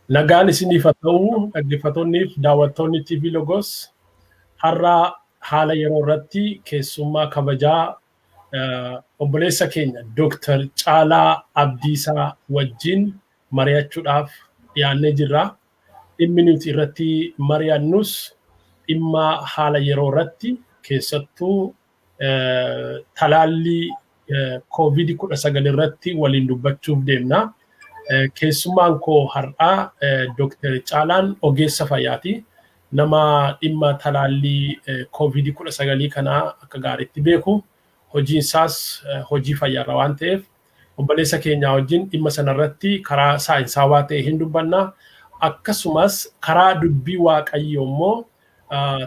Nagaan isiniif haa ta'u, dhaggeeffattoonniif daawwattoonni TV Logos. Har'a haala yeroo irratti keessummaa kabajaa obboleessa keenya Dooktar Caalaa Abdiisaa wajjin mari'achuudhaaf dhiyaannee jirra. Dhimmi nuti irratti mari'annus dhimma haala yeroo irratti, keessattuu talaallii COVID-19 irratti waliin dubbachuuf deemna. Keessummaan koo har'aa Dooktar Caalaan ogeessa fayyaati. Nama dhimma talaallii COVID-19 kanaa akka gaariitti beeku. Hojiin isaas hojii fayyaarra waan ta'eef, obboleessa keenya wajjin dhimma sanarratti karaa saayinsaawaa ta'e hin dubbanna. Akkasumas karaa dubbii Waaqayyoo immoo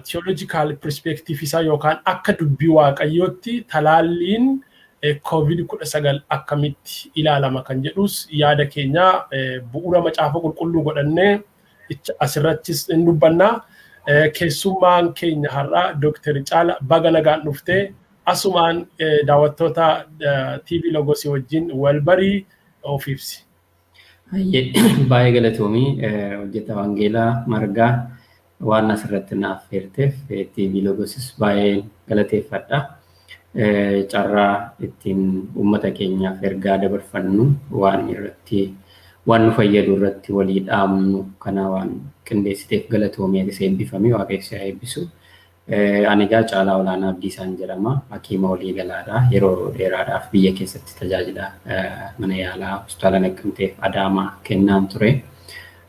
theological perspective isaa yookaan akka dubbii Waaqayyootti talaalliin COVID-19 akkamitti ilaalama kan jedhus yaada keenya bu'uura Macaafa Qulqulluu godhannee asirrattis hin dubbanna. Keessummaan keenya har'aa Dooktar Caala, baga nagaan dhuftee. Asumaan daawwattoota TV Logosii wajjin wal barii, of ibsi. Baay'ee galatoomii, hojjeta Wangeelaa Margaa, waan asirratti naaf feerteef TV Logosis baay'ee galateeffadha. Carraa ittiin uummata keenyaaf ergaa dabarfannu, waan irratti waan nu fayyadu irratti walii dhaamnu kana waan qindeessiteef galatoomii. Atis eebbifamii, Waaqayyo haa eebbisu. Ani egaa Caalaa Olaanaa Abdiisaan jedhama. Hakiima walii galaadha. Yeroo dheeraadhaaf biyya keessatti tajaajila mana yaalaa hospitaala Naqqamteef Adaamaa kennaan ture.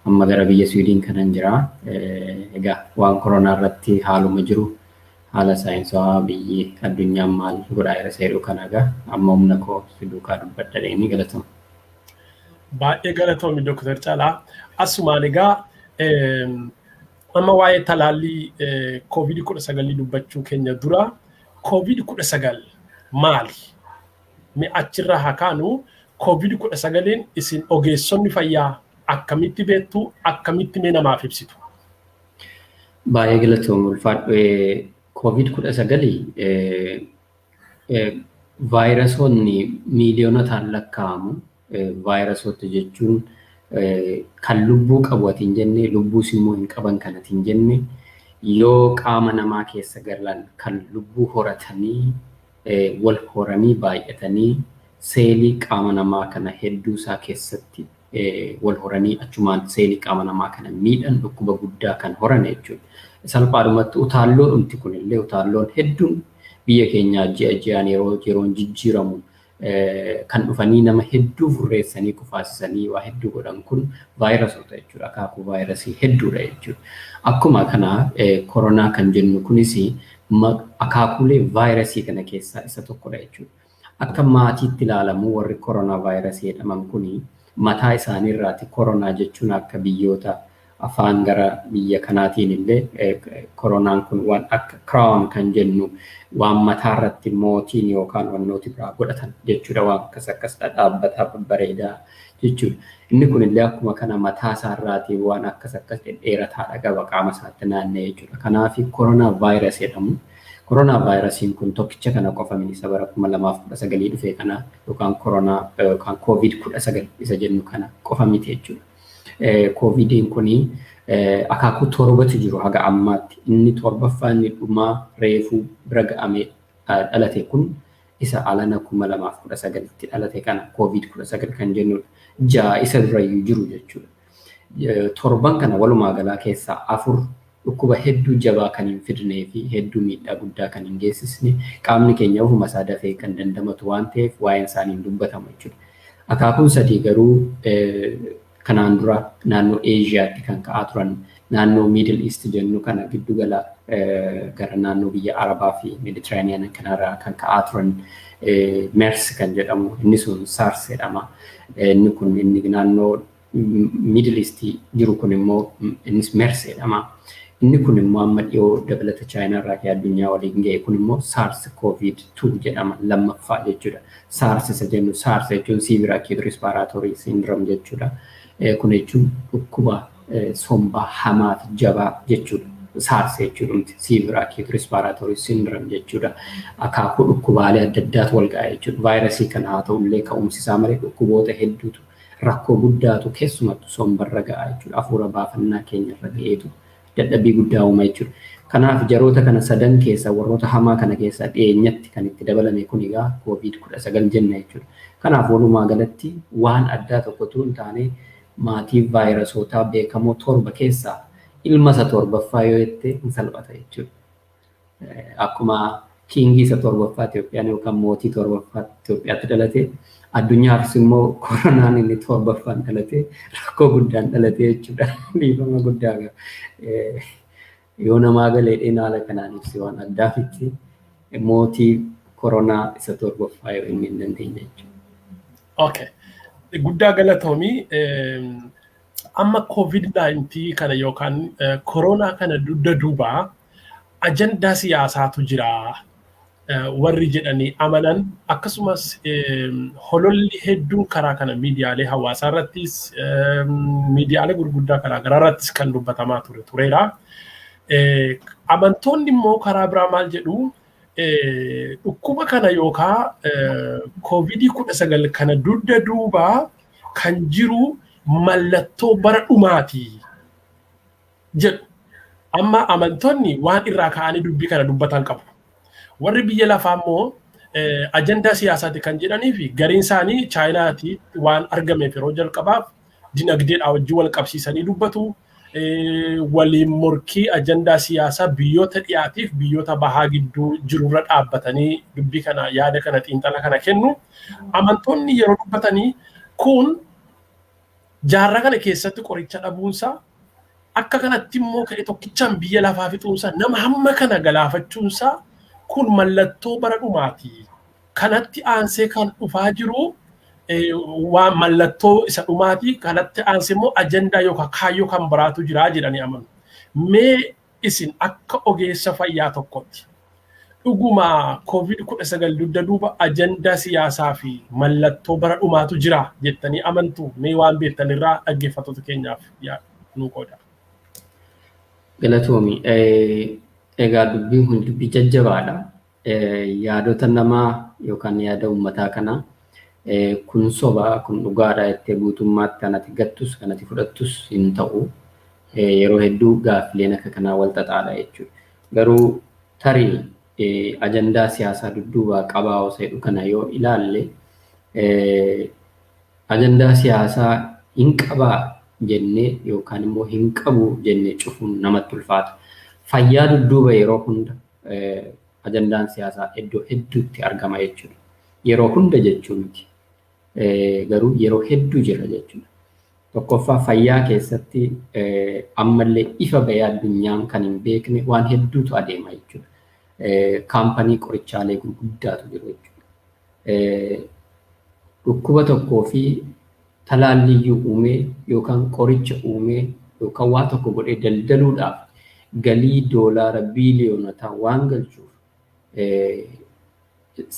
Amma gara biyya Swiidin kanan jira. Egaa waan koronaa irratti haaluma jiru, haala saayinsawaa biyyi addunyaan maal godhaa jira seeruu kana egaa amma humna koo si duukaa dubbadha deemii galatama. Baay'ee galatoomi, Dooktar Caalaa. Asumaan egaa amma waa'ee talaallii COVID-19 dubbachuu keenya dura, COVID-19 maali? Mi achirraa haa kaanu. COVID-19n isin ogeessonni fayyaa akkamitti beektu? Akkamitti mee namaaf ibsitu? Baay'ee galatoomi, ulfaadhu. COVID-19 vaayirasoonni miiliyoonotaan lakkaa'amu. Vaayirasoota jechuun kan lubbuu qabu ati hin jenne, lubbuus immoo hin qaban kan ati hin jenne, yoo qaama namaa keessa galan kan lubbuu horatanii, wal horanii, baay'atanii, seelii qaama namaa kana hedduu isaa keessatti wal horanii, achumaan seelii qaama namaa kana miidhan, dhukkuba guddaa kan horan jechuudha. Salphaadhumatti utaalloo dhumti kunillee, utaalloon hedduun biyya keenyaa ji'a ji'aan yeroo yeroon jijjiiramu kan dhufanii nama hedduu furreessanii, kufaasisanii, waa hedduu godhan kun vaayirasoota jechuudha. Akaakuu vaayirasii hedduudha jechuudha. Akkuma kana koronaa kan jennu kunis akaakuulee vaayirasii kana keessaa isa tokkodha jechuudha. Akka maatiitti ilaalamu, warri koronaa vaayirasii jedhaman kuni mataa isaaniirraati koronaa jechuun akka biyyoota afaan gara biyya kanaatiin illee koronaan kun waan akka crown kan jennu, waan mataarratti mootiin yookaan wannooti biraa godhatan jechuudha, waan akkas akkas dhadhaabbataa babbareedaa jechuudha. Inni kun illee akkuma kana mataa isaarraatii waan akkas akkas dhedheerataadha qaba qaama isaatti naanna'ee jechuudha. Kanaaf koronaa vaayirasii jedhamu. Koronaa vaayirasiin kun tokkicha kana qofa miti. Isa bara 2019 dhufe kana yookaan koronaa yookaan COVID-19 isa jennu kana qofa miti jechuudha. Koovidiin kuni akaakuu torbatu jiru haga ammaatti. Inni torbaffaa, inni dhumaa reefuu bira ga'amee dhalate kun, isa alana 2019tti dhalate kana COVID-19 kan jennudha. Ja'a isa durayyuu jiru jechuudha. Torban kana walumaa galaa keessaa afur dhukkuba hedduu jabaa kan hin fidnee fi hedduu miidhaa guddaa kan hin geessisne, qaamni keenya ofuma isaa dafee kan dandamatu waan ta'eef waa'een isaanii hin dubbatamu jechuudha. Akaakuun sadii garuu kanaan dura naannoo Eeshiyaatti kan ka'aa turan, naannoo Middle East jennu kana, giddugala gara naannoo biyya Arabaa fi Meditiraaniyaan kanarraa kan ka'aa turan, MERS kan jedhamu, inni sun SARS jedhama. Inni kun, inni naannoo Middle East jiru kun immoo, innis MERS jedhama. Inni kun immoo amma dhiyoo dabalata Chaayinaa irraa ka'ee addunyaa waliin ga'e kun immoo SARS COVID-2 jedhama, lammaffaa jechuudha. SARS isa jennu, SARS jechuun Severe Acute Respiratory Syndrome jechuudha. Kun jechuun dhukkuba sombaa hamaa fi jabaa jechuudha. SARS jechuudha, Severe Acute Respiratory Syndrome jechuudha. Akaakuu dhukkubaalee adda addaatu wal ga'a jechuudha. Vaayirasii kana haa ta'u illee ka'umsi isaa malee dhukkuboota hedduutu Rakkoo guddaatu keessumattuu sombarra ga'a jechuudha. Hafuura baafannaa keenyarra ga'eetu dadhabbii guddaa uuma jechuudha. Kanaaf jaroota kana sadan keessaa, warroota hamaa kana keessaa, dhiyeenyatti kan itti dabalame kun egaa COVID-19 jenna jechuudha. Kanaaf walumaa galatti waan addaa tokkotu hin taane, maatii vaayirasootaa beekamoo 7 keessaa ilma isa torbaffaa yoo jette hin salphata jechuudha. Akkuma king isa torbaffaa Itoophiyaan yookaan mootii torbaffaa Itoophiyaatti dhalate, addunyaafis immoo koronaan inni torbaffaan dhalate rakkoo guddaan dhalate jechuudha. Dhiifama guddaa yoo namaa galee haala kanaan ibsi, waan addaafitti mootii koronaa isa torbaffaa yoo inni hin dandeenye jechuudha. Okay. Guddaa galatoomii. Amma COVID-19 kana yookaan koronaa kana dugda duubaa ajandaa siyaasaatu jira warri jedhanii amanan, akkasumas hololli hedduun karaa kana miidiyaalee hawaasaa irrattis, miidiyaalee gurguddaa karaa garaa irrattis kan dubbatamaa tureera. Amantoonni immoo karaa biraa maal jedhu? Dhukkuba kana yookaan COVID-19 kana dugda duubaa kan jiru mallattoo bara dhumaati jedhu. Amma amantoonni waan irraa ka'anii dubbii kana dubbatan qabu. Warri biyya lafaa immoo ajandaa siyaasaati kan jedhanii fi gariin isaanii Chaayinaati waan argameef yeroo jalqabaaf dinagdeedhaa wajjin wal qabsiisanii dubbatu. Waliin morkii ajandaa siyaasaa biyyoota dhiyaatiif biyyoota bahaa gidduu jirurra dhaabbatanii dubbii kana, yaada kana, xiinxala kana kennu. Amantoonni yeroo dubbatanii kun jaarraa kana keessatti qoricha dhabuunsaa, akka kanatti immoo ka'e tokkichaan biyya lafaa fixuunsaa, nama hamma kana galaafachuunsaa kun mallattoo bara dhumaati. Kanatti aansee kan dhufaa jiru waan mallattoo isa dhumaati. Kanatti aansee immoo ajandaa yookaan kaayyoo kan biraatu jira jedhanii amanu. Mee isin akka ogeessa fayyaa tokkotti dhuguma COVID-19 dugda duuba ajandaa siyaasaa fi mallattoo bara dhumaatu jira jettanii amantu? Mee waan beektanirraa dhaggeeffattoota keenyaaf nuu qooda. Galatoomi. Egaa dubbiin kun dubbii jajjabaadha. Yaadota namaa yookaan yaada uummataa kana kun soba, kun dhugaadha jettee guutummaatti kan ati gattus, kan ati fudhattus hin ta'u. Yeroo hedduu gaaffileen akka kanaa wal xaxaadha jechuudha. Garuu tarii ajandaa siyaasaa dudduubaa qabaa osoo jedhu kana yoo ilaalle, ajandaa siyaasaa hin qabaa jennee yookaan immoo hin qabu jennee cufuun namatti ulfaata. Fayyaa dudduuba yeroo hunda ajandaan siyaasaa iddoo hedduutti argama jechuudha. Yeroo hunda jechuu miti. Garuu yeroo hedduu jira jechuudha. Tokkoffaa, fayyaa keessatti ammallee ifa bahee addunyaan kan hin beekne waan hedduutu adeema jechuudha. Kaampanii qorichaalee gurguddaatu jiru jechuudha. Dhukkuba tokkoo fi talaalliyyuu uumee yookaan qoricha uumee yookaan waa tokko godhee daldaluudhaaf galii doolaara biiliyoonotaa waan galchuuf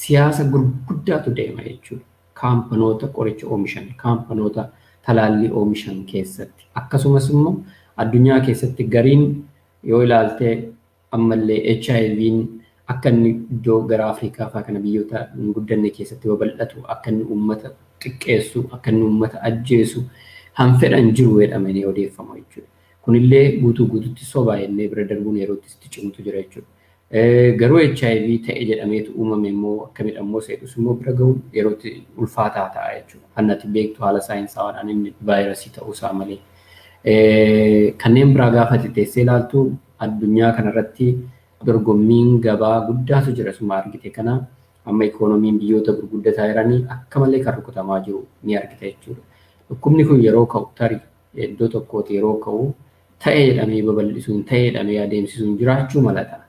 siyaasa gurguddaatu deema jechuudha. Kaampanoota qoricha oomishan, kaampanoota talaallii oomishan keessatti. Akkasumas immoo addunyaa keessatti gariin yoo ilaalte ammallee HIV'n akka inni iddoo gara Afrikaa fa'aa kana biyyoota hin guddanne keessatti babal'atu, akka inni uummata xiqqeessu, akka inni uummata ajjeesu han fedhan jiru jedhamanii odeeffama jechuudha. Kunillee guutuu guutuutti sobaa jennee bira darbuun yeroo itti cimutu jira jechuudha. Garuu HIV ta'e jedhameetu uumame immoo akkamidha immoo seedhus immoo bira gahuun yeroo itti ulfaataa ta'a jechuudha. Kan ati beektu haala saayinsawaadhaan inni vaayirasii ta'uusaa malee. Kanneen biraa gaafa teessee ilaaltu, addunyaa kanarratti dorgommiin gabaa guddaatu jira. Suma argite kana amma ikoonomiin biyyoota gurguddataa jiranii akka malee kan rukutamaa jiru ni argita jechuudha. Dhukkubni kun yeroo ka'u, tarii iddoo tokkooti yeroo ka'u, ta'ee jedhamee babal'isuun, ta'ee jedhamee adeemsisuun jiraachuu mala ta'a.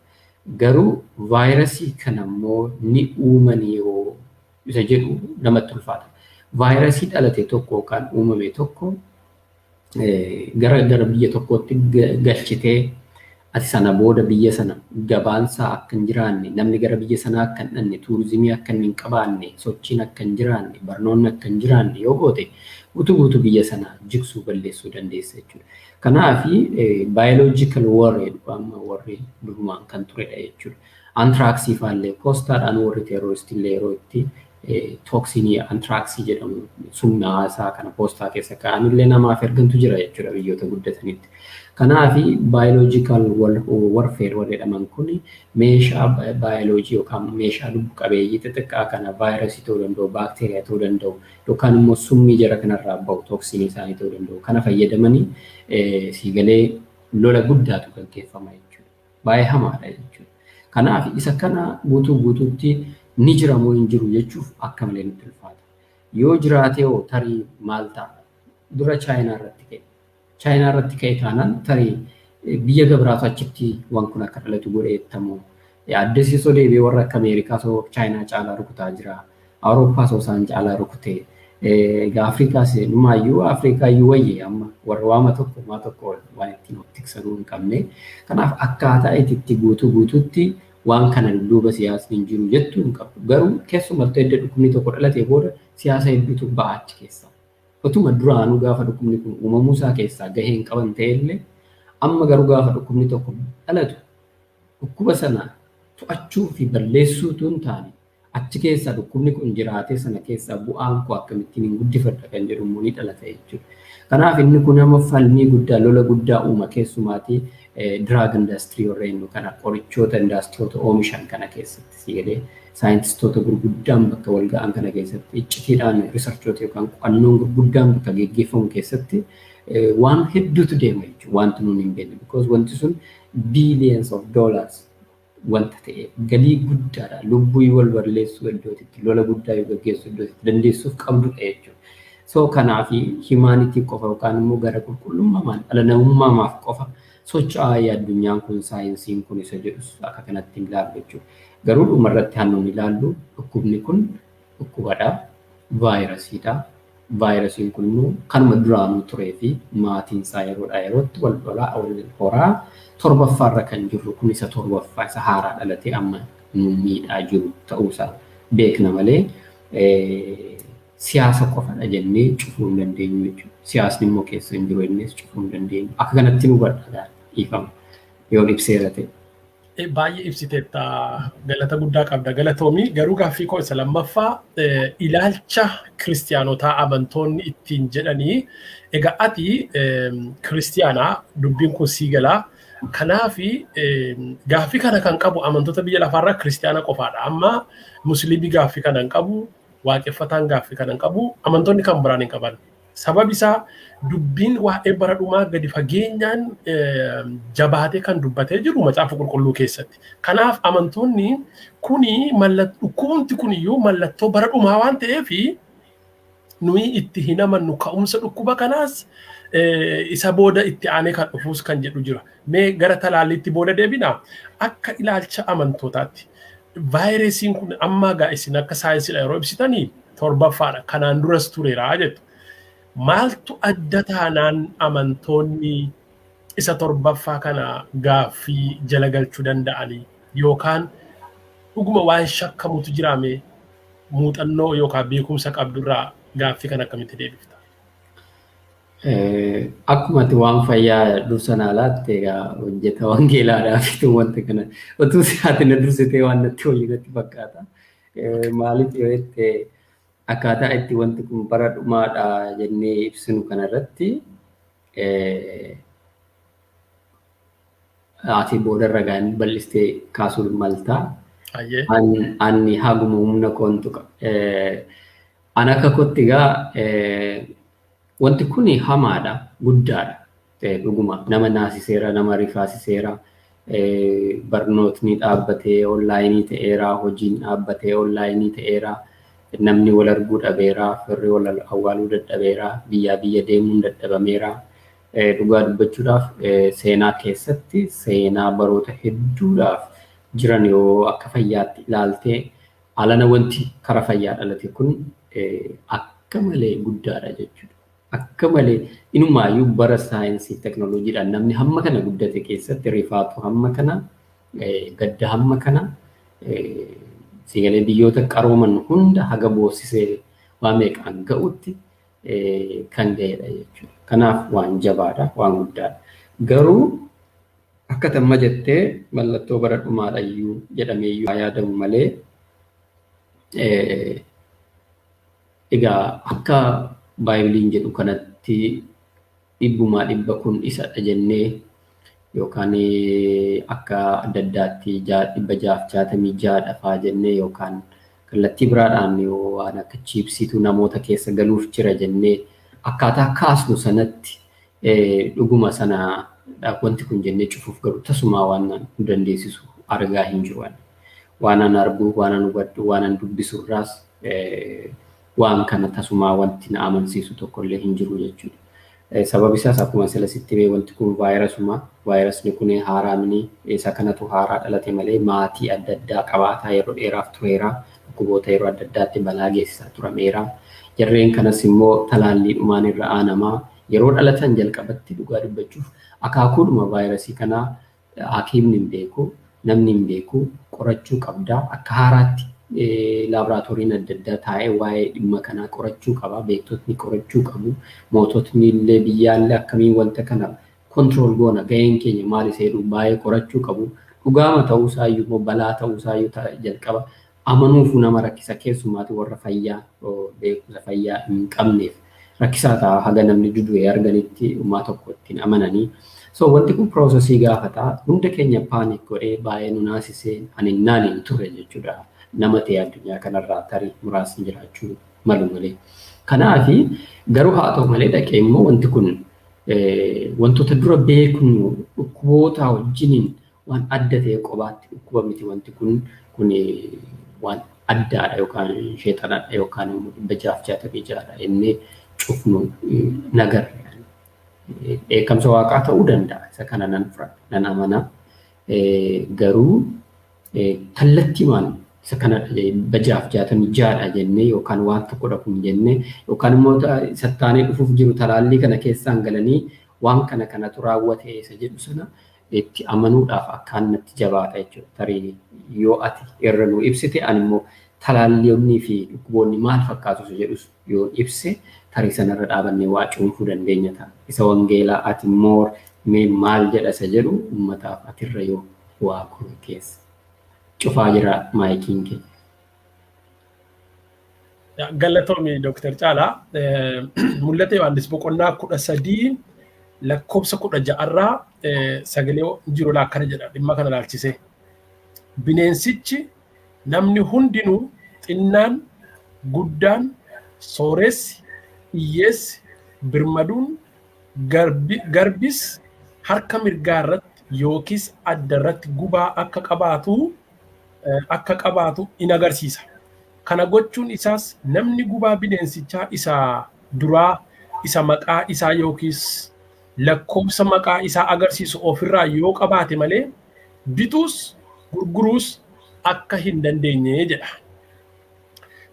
Garuu vaayirasii kana immoo ni uumanii yoo isa jedhu namatti ulfaata. Vaayirasii dhalate tokko yookaan uumame tokko gara biyya tokkootti galchitee, ati sana booda biyya sana gabaansaa akka hin jiraanne, namni gara biyya sanaa akka hin dhanne, tuurizimii akka hin qabaanne, sochiin akka hin jiraanne, barnoonni akka hin jiraanne yoo goote, guutuu guutuu biyya sanaa jigsuu, balleessuu dandeessa jechuudha. Kanaafi biological war jedhu amma warri durumaan kan turedha jechuudha. Antiraaksii faallee poostaadhaan warri teeroristii illee yeroo itti Toxinii anthraxii jedhamu sumnaa isaa kana poostaa keessa kaa'anillee namaaf ergantu jira jechuudha biyyoota guddatanitti. Kanaaf biological warfare warri jedhaman kun meeshaa baayoloojii yookaan meeshaa lubbu qabeeyyii xixiqqaa kana vaayirasii ta'uu danda'u, baakteeriyaa ta'uu danda'u, yookaan immoo summii jara kanarraa bahu toxinii isaanii ta'uu danda'u. Kana fayyadamanii siigalee lola guddaatu gaggeeffama jechuudha. Baay'ee hamaadha jechuudha. Kanaaf isa kana guutuu guutuutti ni jira moo hin jiru jechuuf akka malee nutti ulfaata. Yoo jiraate hoo tarii maal ta'a? Dura Chaayinaa irratti ka'e. Chaayinaa irratti ka'e taanaan tarii biyya gabiraatu achitti waan kun akka dhalatu godhee ettamoo. Addasiisoo deebi'ee warra akka Ameerikaa soo Chaayinaa caalaa rukutaa jira. Awurooppaa soo isaan caalaa rukutee. Egaa Afrikaas dhumaayyuu Afrikaayyuu wayyee amma warra waama tokko maa tokko waan ittiin of tiksanuu hin qabne. Kanaaf akkaataa itti guutuu guutuutti waan kana dudduuba siyaasni hin jiru jettuu hin qabdu. Garuu keessumattuu edda dhukkubni tokko dhalatee booda siyaasa hedduutu ba'a achi keessaa. Otuma duraanuu gaafa dhukkubni kun uumamuu isaa keessaa gahee hin qaban ta'ellee, amma garuu gaafa dhukkubni tokko dhalatu dhukkuba sana to'achuu fi balleessuutu hin taane, achi keessaa dhukkubni kun jiraatee sana keessaa bu'aan koo akkamittiin hin guddifadha kan jedhu immoo ni dhalata jechuudha. Kanaaf inni kun amma falmii guddaa, lola guddaa uuma. Keessumaatii drug industry warreen kana, qorichoota indaastiroota oomishan kana keessatti, sigalee saayintistoota gurguddaan bakka wal ga'an kana keessatti, iccitiidhaan researchoota yookaan qo'annoon gurguddaan bakka geggeeffamu keessatti waan hedduutu deema jechuudha. Wanti nuun hin beekne, because wanti sun billions of dollars wanta ta'e, galii guddaadha. Lubbuu wal balleessuu iddootitti, lola guddaa yoo gaggeessuu iddootitti dandeessuuf qabdudha jechuudha. So kanaaf humanity qofa yookaan immoo gara qulqullummaa dhala namummaamaaf qofa socho'aa addunyaan kun, saayinsiin kun isa jedhus akka kanatti hin ilaallu jechuudha. Garuu dhumarratti hannuun ilaallu, dhukkubni kun dhukkubadha. Vaayirasiidha. Vaayirasiin kun immoo kanuma duraanuu turee fi maatiin isaa yeroodhaa yerootti wal lolaa wal horaa, torbaffaarra kan jirru kun isa torbaffaa, isa haaraa dhalatee amma nu miidhaa jiru ta'uusaa beekna malee siyaasa qofadha jennee cufuu hin dandeenyu jechuudha. Siyaasni immoo keessa hin jiru jennees cufuu hin dandeenyu. Akka kanatti nu hubadha, dhiifama yoon ibseera ta'e. Baay'ee ibsiteetta, galata guddaa qabda, galatoomii. Garuu gaaffii koo isa lammaffaa, ilaalcha kiristiyaanotaa amantoonni ittiin jedhanii, egaa ati kiristiyaanaa, dubbiin kun sii galaa. Kanaafi gaaffii kana kan qabu amantoota biyya lafaarraa kiristiyaana qofaadha. Amma musliimii gaaffii kana hin qabu, waaqeffataan gaaffii kana hin qabu, amantoonni kan biraan hin qaban. Sababi isaa dubbiin waa'ee bara dhumaa gadi fageenyaan jabaatee kan dubbatee jiru Macaafa Qulqulluu keessatti. Kanaaf amantoonni kuni dhukkubumti kuniyyuu mallattoo bara dhumaa waan ta'eef nuyi itti hin amannu, ka'umsa dhukkuba kanaas isa booda itti aanee kan dhufuus kan jedhu jira. Mee gara talaalliitti booda deebinaa. Akka ilaalcha amantootaatti vaayirasiin kun amma gaa isin akka saayinsiidha yeroo ibsitanii torbaffaadha. Kanaan duras tureera jettu. Maaltu adda taanaan amantoonni isa torbaffaa kana gaaffii jala galchuu danda'anii, yookaan dhuguma waan shakkamutu jiraame, muuxannoo yookaan beekumsa qabdurraa gaaffii kana akkamitti deebifta? Akkuma ati waan fayyaa dursa naa laatte, egaa hojjeta wangeelaadhaaf wanta kana utuu ati na dursitee waan natti wayyu natti fakkaata. Maaliif yoo jette, akkaataa itti wanti kun bara dhumaadha jennee ibsinu kanarratti ati boodarra gaan bal'istee kaasuu maltaa. Ani haguma humna koon tuqa. An akka kootti egaa wanti kun hamaadha, guddaadha. Dhuguma nama naasiseera, nama rifaasiseera. Barnootni dhaabbatee onlineii ta'eera, hojiin dhaabbatee onlineii ta'eera. Namni wal arguu dhabeera, firri wal awwaaluu dadhabeera, biyyaa biyya deemuun dadhabameera. Dhugaa dubbachuudhaaf seenaa keessatti seenaa baroota hedduudhaaf jiran yoo akka fayyaatti ilaaltee, alana wanti kara fayyaa dhalate kun akka malee guddaadha jechuudha. Akka malee inumaayyuu bara saayinsii fi teknooloojiidhaan namni hamma kana guddate keessatti rifaatu hamma kana, gadda hamma kana, siigalee biyyoota qarooman hunda haga boossisee waa meeqaan ga'utti kan ga'edha jechuudha. Kanaaf waan jabaadha, waan guddaadha. Garuu akka tamma jettee mallattoo bara dhumaadha iyyuu jedhamee iyyuu haa yaadamu malee Egaa akka baaybiliin jedhu kanatti dhibbumaa dhibba kun isadha jennee yookaan akka adda addaatti 666 fa'aa jennee yookaan kallattii biraadhaan waan akka chiipsiitu namoota keessa galuuf jira jennee akkaataa kaasnu sanatti dhuguma sana wanti kun jennee cufuuf garuu tasumaa waan nu dandeessisu argaa hin jiru. Waan an argu, waan an hubadhu, waan an dubbisu irraas waan kana tasumaa wanti na amansiisu tokkollee hin jiru jechuudha. Sababi isaas akkuma sila sitti himee wanti kun vaayirasuma. Vaayirasni kun haaraamni isa kanatu haaraa dhalate malee maatii adda addaa qabaataa yeroo dheeraaf tureera. Dhukkuboota yeroo adda addaatti balaa geessisaa turameera. Jarreen kanas immoo talaallii dhumaan irra aanamaa yeroo dhalatan jalqabatti dhugaa dubbachuuf akaakuudhuma vaayirasii kanaa hakiimni hin beeku, namni hin beeku, qorachuu qabda. Akka haaraatti laaboraatooriin adda addaa taa'ee waa'ee dhimma kanaa qorachuu qaba. Beektotni qorachuu qabu. Moototni illee biyyaallee akkamiin wanta kana control goona gaheen keenya maal isa jedhu baay'ee qorachuu qabu. Dhugaama ta'uusaayyuu immoo balaa ta'uusaayyuu jalqaba amanuufu nama rakkisa keessumaati warra fayyaa beekumsa fayyaa hin qabneef rakkisaa ta'a haga namni dudu'ee arganitti uumaa tokko ittiin amananii. So wanti kun piroosesii gaafata. Hunda keenya panic godhee baay'ee nu naasisee ani naan hin turre jechuudha. Nama ta'e addunyaa kanarraa tarii muraasni jiraachuu malu malee. Kanaafi garuu haa ta'u malee dhaqee immoo wanti kun wantoota dura beeknu dhukkuboota wajjiniin waan adda ta'e qobaatti dhukkuba miti wanti kun kun waan addaadha yookaan sheexanadha yookaan immoo 666dha jennee cufnu nagarre. Dheekkamsa waaqaa ta'uu danda'a. Isa kana nan fudhadha, nan amana. Garuu kallattiimaan isa kanadha 666dha jennee yookaan waan tokkodha kun jennee yookaan immoo sattaanee dhufuuf jiru talaallii kana keessaan galanii waan kana kanatu raawwate isa jedhu sana itti amanuudhaaf akkaan natti jabaata jechuudha. Tarii yoo ati irra nu ibsite ani immoo talaalliiwwanii fi dhukkuboonni maal fakkaatu isa jedhus yoo ibse tarii sanarra dhaabannee waa cuunfuu dandeenya ta'a. Isa wangeelaa ati immoo mee maal jedha isa jedhu uummataaf atirra yoo waa kun keessa. Cufaa jira maayikiin kee. Galatoomi Dooktar Caalaa. Mul'ata Yohaannis boqonnaa 13 lakkoofsa 16rraa sagalee jiru akkana jedha dhimma kana ilaalchisee. Bineensichi namni hundinuu xinnaan, guddaan, sooressi, hiyyeessi, birmaduun, garbis harka mirgaa irratti yookiis adda irratti gubaa akka qabaatu in agarsiisa. Kana gochuun isaas namni gubaa bineensichaa isa duraa isa maqaa isaa yookiis lakkoofsa maqaa isaa agarsiisu ofirraa yoo qabaate malee bituus gurguruus akka hin dandeenye jedha.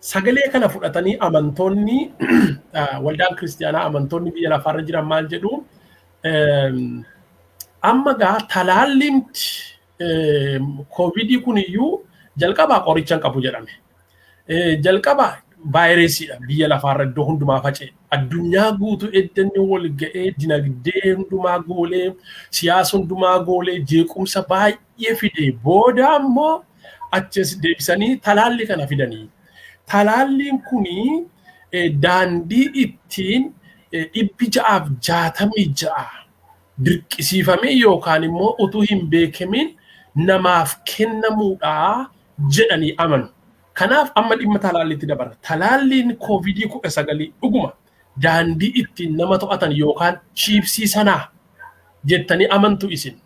Sagalee kana fudhatanii amantoonni waldaan kiristiyaanaa, amantoonni biyya lafaarra jiran maal jedhu? Amma gaa talaallimti koovidii kun iyyuu jalqabaa qoricha hin qabu jedhame. Jalqaba vaayirasiidha biyya lafaarra iddoo hundumaa faca'e. Addunyaa guutuu eddanni wal ga'ee dinagdee hundumaa goolee, siyaasa hundumaa goolee, jeequmsa baay'ee fide booda ammoo achis deebisanii talaalli kana fidanii. Talaalliin kuni daandii ittiin 666 dirqisiifamee yookaan immoo utuu hin beekamin namaaf kennamuudha jedhanii amanu. Kanaaf amma dhimma talaalliitti dabarra. Talaalliin koovidii 19 dhuguma daandii ittiin nama to'atan yookaan chiipsii sanaa jettanii amantu isin?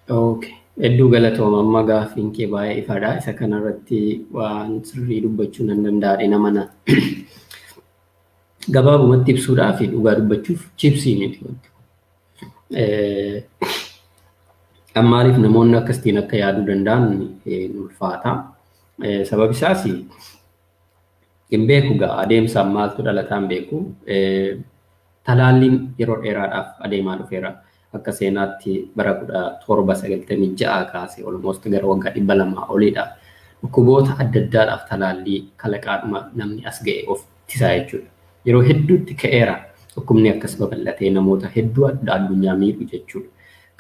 Okay. Hedduu galatooma, amma gaaffiin kee baay'ee ifaadha. Isa kanarratti waan sirrii dubbachuu nan danda'a namana. Gabaabumatti ibsuudhaaf, dhugaa dubbachuuf chiipsii miti wanti kun. Maaliif namoonni akkasitiin akka yaaduu danda'an ulfaata. Sababi isaas hin beeku gaa adeemsaan maaltu dhalataa hin beeku. Talaalliin yeroo dheeraadhaaf adeemaa dhufeera. Akka seenaatti bara 1796 kaasee almost gara waggaa 200 oliidha. Dhukkuboota adda addaadhaaf talaallii kalaqaadhuma namni as ga'e of ittisaa jechuudha. Yeroo hedduutti ka'eera dhukkubni akkas babal'atee namoota hedduu addunyaa miidhu jechuudha.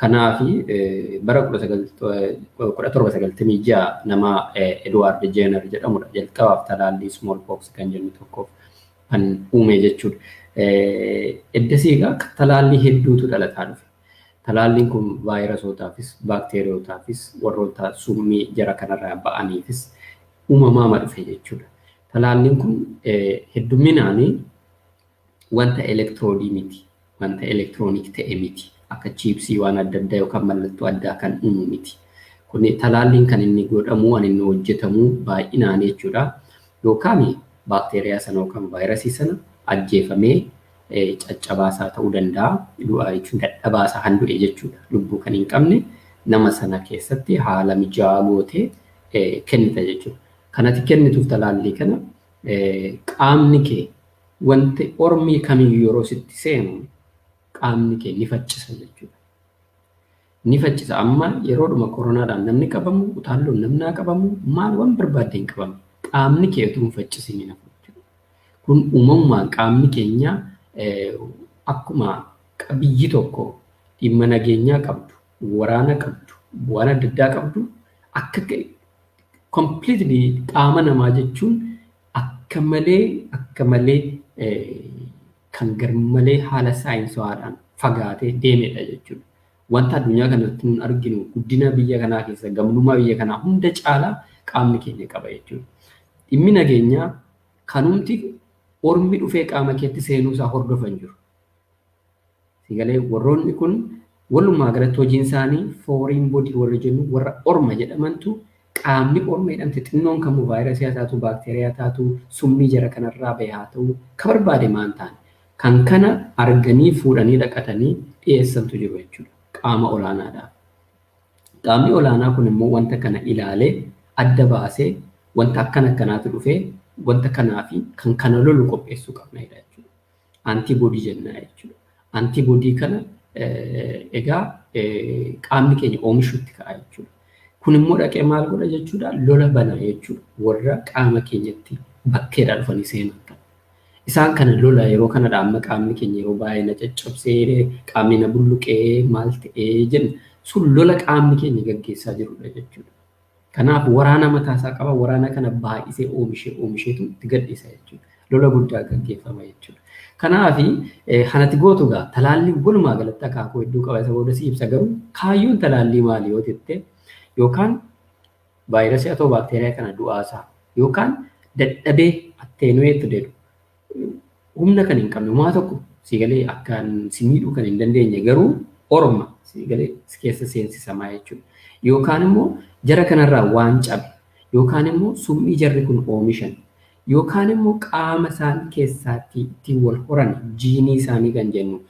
Kanaaf bara 1796 nama Edward Jenner jedhamudha jalqabaaf talaallii smallpox kan jennu tokkoof kan uume jechuudha. Eddasii egaa talaallii hedduutu dhalataa dhufe. Talaalliin kun vaayirasootaafis, baakteeriyootaafis, warroota summii jara kanarraa ba'aniifis uumamaama dhufe jechuudha. Talaalliin kun hedduminaan wanta elektiroodii miti, wanta elektiroonik ta'e miti. Akka chiipsii waan adda addaa yookaan mallattoo addaa kan uumu miti. Kun talaalliin kan inni godhamu, kan inni hojjetamu baay'inaan jechuudha. Yookaan baakteeriyaa sana yookaan vaayirasii sana ajjeefamee caccabaasaa ta'uu danda'a. Du'aa jechuun dadhabaasaa kan du'e jechuudha. Lubbuu kan hin qabne nama sana keessatti haala mijaa'aa gootee kennita jechuudha. Kanati kennituuf talaallii kana qaamni kee wanti ormii kamiyyuu yeroo sitti seenu qaamni kee ni faccisa jechuudha. Ni faccisa. Amma yeroodhuma koronaadhaan namni qabamu, utaalloon namni qabamu, maal waan barbaadde hin qabamu. Qaamni kee utuu hin faccisin hin hafu jechuudha. Kun uumamumaan qaamni keenya akkuma biyyi tokko dhimma nageenyaa qabdu, waraana qabdu, waan adda addaa qabdu, akka completely qaama namaa jechuun akka malee kan garmalee haala saayinsawaadhaan fagaatee deemedha jechuudha. Wanta addunyaa kanatti nun arginu guddina biyya kanaa keessa gamnummaa biyya kanaa hunda caalaa qaamni keenya qaba jechuudha. Dhimmi nageenyaa kanumti ormi dhufee qaama keetti seenuu isaa hordofan jiru. Sigalee warroonni kun walumaa galatti hojiin isaanii foreign body warra jennu, warra orma jedhamantu, qaamni orma jedhamte xinnoon kamuu vaayirasii haa taatu, baakteeriyaa taatu, summii jara kanarraa bahe haa ta'u, ka barbaade maan ta'an kan kana arganii fuudhanii dhaqatanii dhiyeessantu jiru jechuudha qaama olaanaadhaaf. Qaamni olaanaa kun immoo wanta kana ilaalee adda baasee wanta akkana akkanaatu dhufee wanta kanaa fi kan kana lolu qopheessuu qabna jechuudha. Antibody jenna jechuudha. Antibody kana egaa qaamni keenya oomishuutti ka'a jechuudha. Kun immoo dhaqee maal godha jechuudha? Lola bana jechuudha. Warra qaama keenyatti bakkeedhaa dhufanii seenan kana. Isaan kana lola yeroo kanadha amma qaamni keenya yeroo baay'ee na caccabsee, qaamni na bulluqee, maal ta'ee jenna, sun lola qaamni keenya gaggeessaa jirudha jechuudha. Kanaaf waraana mataasaa qaba. Waraana kana baay'isee oomishee oomisheetu itti gadhiisa jechuudha. Lola guddaa gaggeeffama jechuudha. Kanaaf kanatti gootu gaa talaalliin walumaa galatti akaakuu hedduu qaba. Isa booda si ibsa, garuu kaayyoon talaallii maali yoo jette, yookaan vaayirasii haa ta'u baakteeriyaa kana du'aasaa yookaan dadhabee attenuate jedhu, humna kan hin qabne, homaa tokko siigalee akkaan si miidhuu kan hin dandeenye, garuu orma siigalee si keessa seensisamaa jechuudha. Yookaan immoo jara kanarraa waan cabe, yookaan immoo summii jarri kun oomishan, yookaan immoo qaama isaan keessaatti ittiin wal horan, jiinii isaanii kan jennu,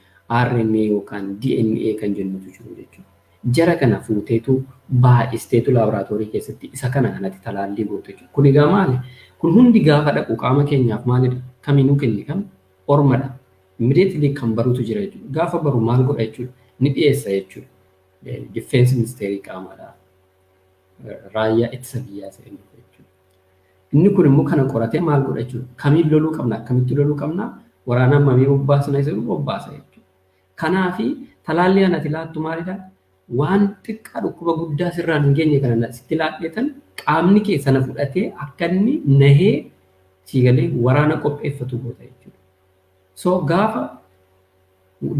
RNA yookaan DNA kan jennutu jiru jechuudha. Jara kana fuuteetu baay'isteetu laaboraatoorii keessatti isa kana kanatti talaallii gootu jechuudha. Kun egaa maali? Kun hundi gaafa dhaqu qaama keenyaaf maalidha? Kaminuu kenni kam ormadha. Immediately kan barutu jira jechuudha. Gaafa baru maal godha jechuudha? Ni dhiyeessa jechuudha. Defense ministeerii qaamaadha. Raayyaa ittisa biyyaa isa inni jechuudha. Inni kun immoo kana qoratee maal godha jechuudha? Kamiin loluu qabna? Akkamitti loluu qabna? Waraana hammamii bobbaasna isa bobbaasa jechuudha. Kanaafi talaallii anati laattu maalidha? Waan xiqqaa dhukkuba guddaa sirraan hin geenye kana sitti laadheetan qaamni kee sana fudhatee akka inni nahee siigalee waraana qopheeffatu goota jechuudha. So gaafa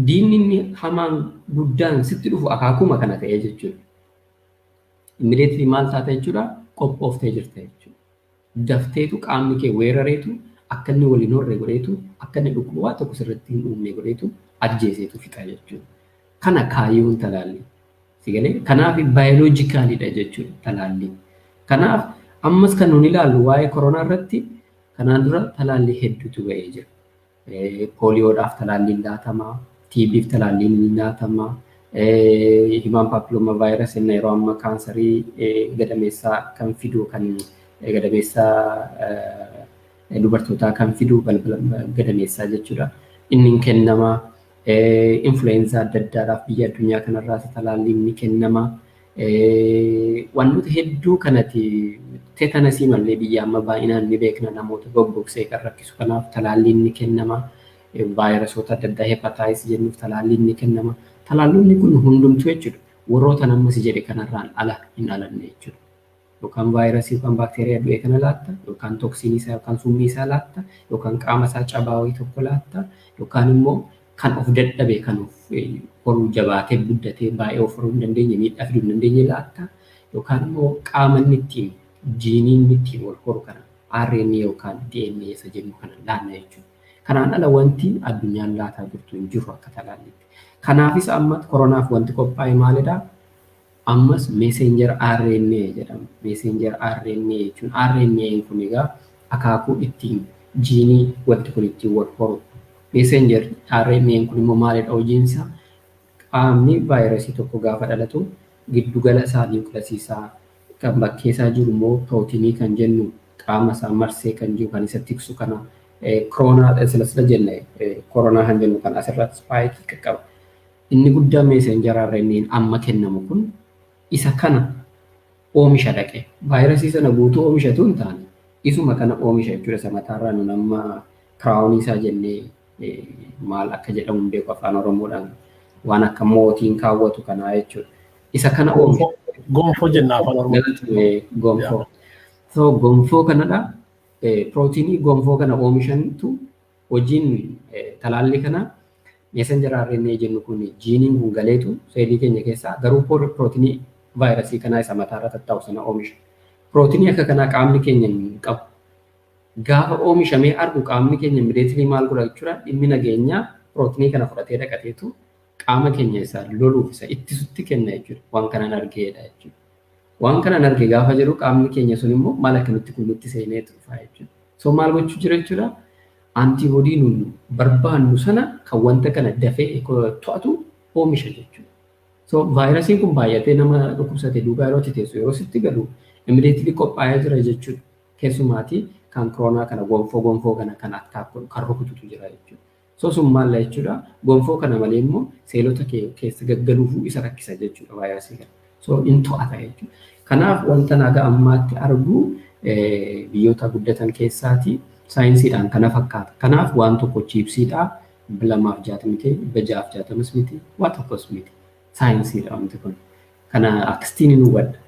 diinni inni hamaan guddaan sitti dhufu akaakuma kana ta'ee jechuudha. Immediately maal taata jechuudha? Qophooftee jirta jechuudha. Dafteetu qaamni kee weerareetu akka inni waliin horre godheetu, akka inni dhukkuba waa tokko sirriitti hin uumne godheetu ajjeeseetu fixa jechuudha. Kana kaayyoon talaallii. Sigalee kanaaf biologicalidha jechuudha talaalliin. Kanaaf ammas kan nuti ilaallu waa'ee koronaa irratti kanaan dura talaallii hedduutu ba'ee jira. Pooliyoodhaaf talaalliin laatamaa, TB'f talaalliin laatamaa, human papilloma virus inni yeroo ammaa kaansarii gadameessaa kan fidu, kan gadameessaa dubartootaa kan fidu, balbala gadameessaa jechuudha. Inni hin kennama. Influenza adda addaadhaaf biyya addunyaa kanarraas talaalliin ni kennama. Wantoota hedduu kanatti teetanasii malee biyya amma baay'inaan ni beekna, namoota goggogsee kan rakkisu kanaaf talaalliin ni kennama. Vaayirasoota adda addaa hepatitis jennuuf talaalliin ni kennama. Talaallonni kun hundumtuu jechuudha. Warroota amma si jedhe kanarraan ala hin dhalanne jechuudha. Yookaan vaayirasii yookaan baakteeriyaa du'e kana laatta, yookaan toksiinii isaa yookaan summii isaa laatta, yookaan qaama isaa cabaa wayii tokko laatta, yookaan immoo kan of dadhabe kan of horuu jabaatee guddatee baay'ee of horuu hin dandeenye miidhaa fiduu hin dandeenye laatta, yookaan immoo qaama inni ittiin jiinii inni ittiin wal horu kana RNA yookaan DNA isa jennu kana laanna jechuudha. Kanaan ala wanti addunyaan laataa jirtu hin jiru akka talaalliitti. Kanaafis amma koronaaf wanti qophaa'e maalidhaa? Ammas messenger RNA jedhama. Messenger RNA jechuun RNA kun egaa akaakuu ittiin jiinii wanti kun ittiin wal horu. Messenger RNA kun immoo maalidha hojiinsaa? Qaamni vaayirasii tokko gaafa dhalatu giddugala isaa niwukilasii isaa kan bakkee isaa jiru immoo pirootinii kan jennu qaama isaa marsee kan jiru kan isa tiksu kana koronaa sila jenne koronaa kan jennu kan asirratti ispaayikii qaqqaba. Inni guddaan messenger RNA amma kennamu kun isa kana oomisha dhaqe. Vaayirasii sana guutuu oomishatu hin taane isuma kana oomisha jechuudha. Isa mataarraa nun amma crownii isaa jennee maal akka jedhamu hin beeku afaan Oromoodhaan waan akka mootiin kaawwatu kanaa jechuudha. Isa kana oomisha. Gonfoo jenna afaan Oromoo. Gonfoo. So gonfoo kanadha. Pirootinii gonfoo kana oomishantu hojiin talaallii kana messenger RNA jennu kun jiiniin kun galeetu seelii keenya keessaa garuu pirootinii vaayirasii kanaa isa mataarra tattaa'u sana oomisha. Pirootinii akka kanaa qaamni keenya hin qabu. Gaafa oomishamee argu qaamni keenya immediately maal godha jechuudha dhimmi nageenyaa pirootinii kana fudhatee dhaqateetu qaama keenya isa loluuf isa ittisutti kenna jechuudha. Waan kanan argeedha jechuudha. Waan kanan arge gaafa jedhu qaamni keenya sun immoo maal akkamitti kun nutti seenee dhufa jechuudha. So maal gochuu jira jechuudha. Antiboodii nun barbaannu sana kan wanta kana dafee to'atu oomisha jechuudha. So vaayirasiin kun baay'atee nama dhukkubsate duukaa yeroo teessu yeroo sitti galu immediately qophaa'ee jira jechuudha. Keessumaatii kan koronaa kana gonfoo kana kan attack godhu kan rukututu jira jechuudha. So sun maal jechuudha gonfoo kana malee immoo seelota keessa gaggaluufuu isa rakkisa jechuudha vaayirasii kana. So in to'ata jechuudha. Kanaaf wanta naga ammaatti argu biyyoota guddatan keessaati saayinsiidhaan kana fakkaata. Kanaaf waan tokko chiipsiidha 260 miti 660 miti waa tokkos miti. Saayinsiidha wanti kun. Kana akkasitiin hin hubadha.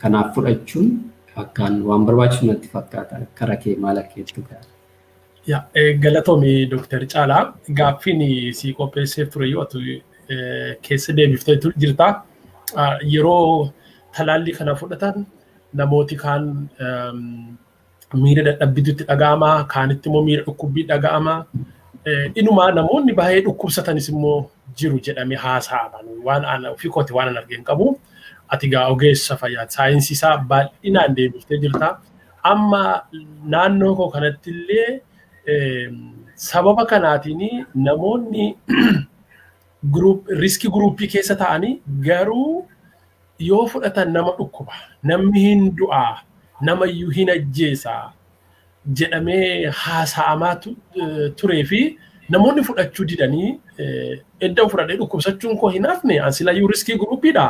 Kanaaf fudhachuun akkaan waan barbaachisu natti fakkaata. Kara kee maal akka jettu gaara. Galatoomi Dooktar Caalaa gaaffiin si qopheesseef ture yoo atu keessa deebiftee jirta. Yeroo talaallii kana fudhatan namooti kaan miira dadhabbiitu itti dhaga'ama, kaanitti immoo miira dhukkubbii dhaga'ama. Inumaa namoonni baay'ee dhukkubsatanis immoo jiru jedhamee haasa'ama. Waan ana ofii kooti waan an argeen qabu. Ati gaa ogeessa fayyaa saayinsii isaa bal'inaan deebiftee jirta. Amma naannoo koo kanatti illee sababa kanaatiin namoonni risk groupii keessa ta'anii garuu yoo fudhatan nama dhukkuba, namni hin du'aa, namayyuu hin ajjeesaa jedhamee haasa'amaa turee fi namoonni fudhachuu didanii edda fudhadhee dhukkubsachuun koo hin hafne an silayyuu risk groupiidha.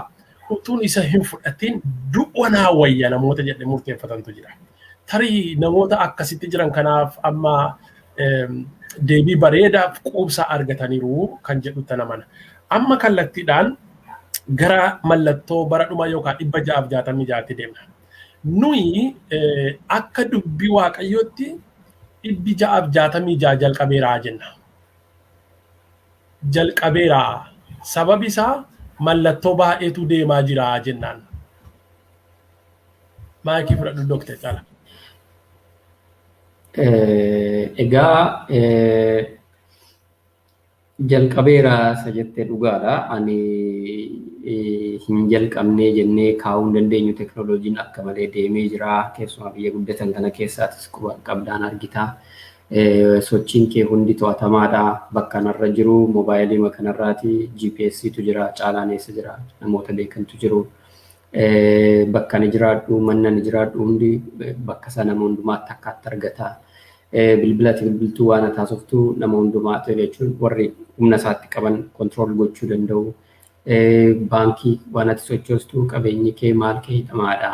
Utuun isa hin fudhatin du'a naa wayya namoota jedhee murteeffatantu jira. Tarii namoota akkasitti jiran kanaaf amma deebii bareedaaf quubsaa argataniiru kan jedhutti namana. Amma kallattiidhaan gara mallattoo bara dhumaa yookaan 666tti deemna. Nuyi akka dubbii Waaqayyootti 666 jalqabeeraa jenna. Jalqabeeraa sababi isaa mallattoo baay'eetu deemaa jira jennaan. Maayikii fudhadhu Dooktar Caalaa. Egaa jalqabeera isa jettee dhugaadha. Ani hin jalqabnee jennee kaa'uu hin dandeenyu teknooloojiin akka malee deemee jira. Keessumaa biyya guddatan kana keessaatis quba qabdaan argita. Sochiin kee hundi to'atamaadha. Bakka kanarra jiru moobaayilii kanarraati GPStu jira, caalaan eessa jira, namoota beekantu jiru. Bakka ani jiraadhu, manni ani jiraadhu hundi bakka sana nama hundumaatti akkaatti argata. Bilbila ati bilbiltuu waan ati haasoftu nama hundumaa jechuun warri humna isaatti qaban control gochuu danda'u. Baankii waan ati sochoostu qabeenyi kee maal kee hidhamaadha.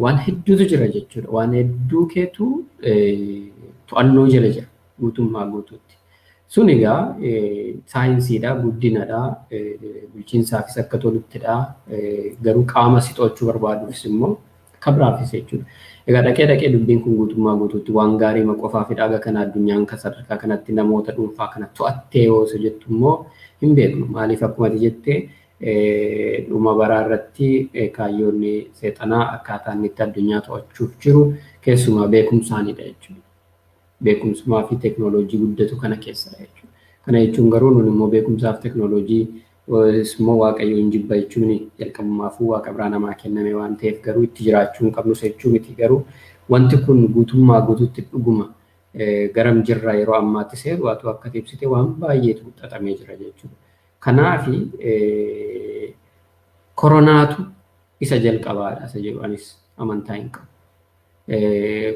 Waan hedduutu jira jechuudha. Waan hedduu keetu to'annoo jala jira guutummaa guutuutti. Sun egaa saayinsiidha, guddinadha, bulchiinsaafis akka toluttidha. Garuu qaama si to'achuu barbaaduufis immoo akka biraafis jechuudha. Egaa dhaqee dhaqee dubbiin kun guutummaa guutuutti waan gaarii qofaafidha. Haga kana addunyaan kan sadarkaa kanatti namoota dhuunfaa kana to'attee yoo isa jettu immoo hin beeknu. Maaliif akkuma ati jettee dhuma baraa irratti kaayyoonni seexanaa akkaataa inni itti addunyaa to'achuuf jiru keessumaa beekumsaanidha jechuudha. Beekumsumaa fi teeknooloojii guddatu kana keessadha jechuudha. Kana jechuun garuu nun immoo beekumsaaf teeknooloojii immoo Waaqayyo hin jibba jechuun jalqabummaafuu Waaqa biraa namaa kenname waan ta'eef garuu itti jiraachuu hin qabnus jechuu miti. Garuu wanti kun guutummaa guutuutti dhuguma garam jirra yeroo ammaatti seeru atu akka ibsite waan baay'eetu xaxamee jira jechuudha. Kanaafi koronaatu isa jalqabaadha isa jedhu anis amantaa hin qabu.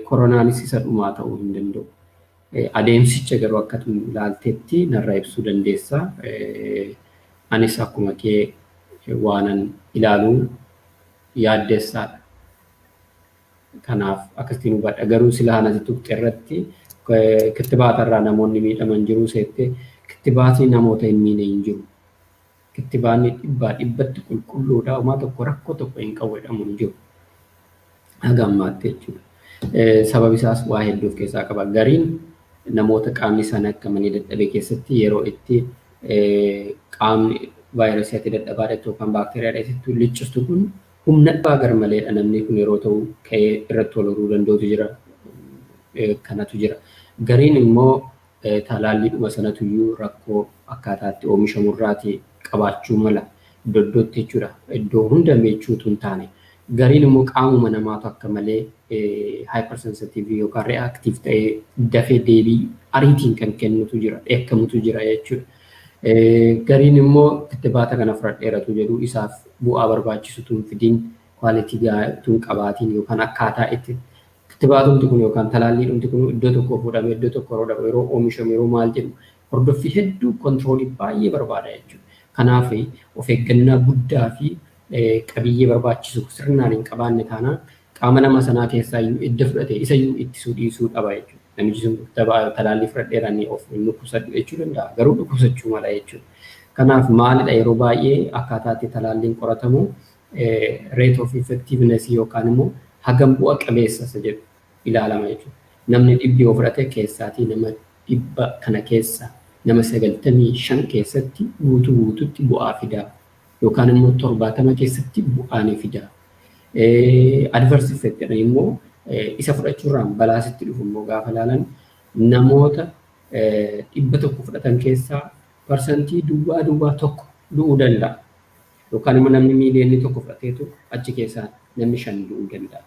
Koronaanis isa dhumaa ta'uu hin danda'u. Adeemsicha garuu akka ilaaltetti narra ibsuu dandeessa. Anis akkuma kee waanan ilaalu yaaddeessaadha. Kanaaf akkasitti hubadha. Garuu silaa anati tuqxe irratti kittibaata irraa namoonni miidhaman jiru seette, kittibaatni namoota hin miine hin jiru. Kittibaanni dhibbaa dhibbatti qulqulluudha. Homaa tokko rakkoo tokko hin qabu jedhamu hin jiru. Haga ammaatti jechuudha. Sababi isaas waa hedduu of keessaa qaba. Gariin namoota qaamni isaanii akka malee dadhabe keessatti yeroo itti qaamni vaayirasii ati dadhabaa dha yookaan baakteeriyaa dha liccistu kun humna dhibbaa garmaleedha, namni kun yeroo ta'u ka'ee irratti wal horuu danda'utu jira. Kanatu jira. Gariin immoo talaalliidhuma sanatuyyuu rakkoo akkaataa itti oomishamurraati qabaachuu mala iddoo iddootti jechuudha. Iddoo hunda meechuutu hin taane. Gariin immoo qaamuma namaatu akka malee hypersensitive yookaan reactive ta'ee dafee deebii ariitiin kan kennutu jira, dheekkamutu jira jechuudha. Gariin immoo kittibaata kana fudhadheeratu jedhu isaaf bu'aa barbaachisutu hin fidin, quality gahaa hin qabaatiin, yookaan akkaataa itti kittibaatumti kun yookaan talaalliidhumti kun iddoo tokko fuudhamee iddoo tokko yeroo dhaqu, yeroo oomishamu, yeroo maal jedhu, hordoffii hedduu, control baay'ee barbaada jechuudha. Kanaaf of eeggannaa guddaa fi qabiyyee barbaachisu sirnaan hin qabaanne taanaan qaama nama sanaa keessaa iyyuu idda fudhate isa iyyuu ittisuu dhiisuu qaba jechuudha. Namichi sun talaallii fudhadheeranii of hin dhukkubsadhu jechuu danda'a. Garuu dhukkubsachuu mala jechuudha. Kanaaf maalidha, yeroo baay'ee akkaataa itti talaalliin qoratamu rate of effectiveness yookaan immoo hagam bu'a qabeessa isa jedhu ilaalama jechuudha. Namni 100 yoo fudhate keessaatii nama 100 kana keessa nama 95 keessatti guutuu guututti bu'aa fidaa yookaan immoo 70 keessatti bu'aa ni fidaa. Adverse effect jedhan immoo isa fudhachuurraan balaa sitti dhufu immoo gaafa ilaalan namoota 100 fudhatan keessaa 0.001 du'uu danda'a. Yookaan immoo namni 1 miiliyoona fudhateetu achi keessaa namni 5 du'uu danda'a.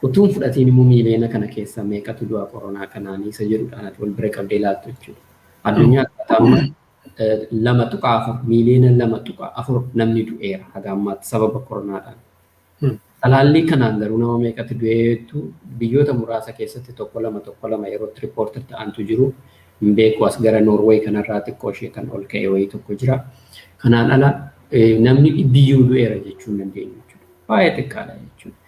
Utuun fudhatiin immoo miiliyoona kana keessaa meeqatu du'a koronaa kanaanii isa jedhudhaan ati wal bira qabdee ilaaltu jechuudha. Addunyaa akkaataa amma 2.4, 2.4 miiliyoona namni du'eera haga ammaatti sababa koronaadhaan. Talaallii kanaan garuu nama meeqatu du'eetu biyyoota muraasa keessatti tokko lama tokko lama yerootti report ta'antu jiru. Hin beeku, as gara Noorweey kanarraa xiqqoo ishee kan ol ka'e wayii tokko jira. Kanaan ala namni dhibbiyyuu du'eera jechuu hin dandeenyu jechuudha. Baay'ee xiqqaadha jechuudha.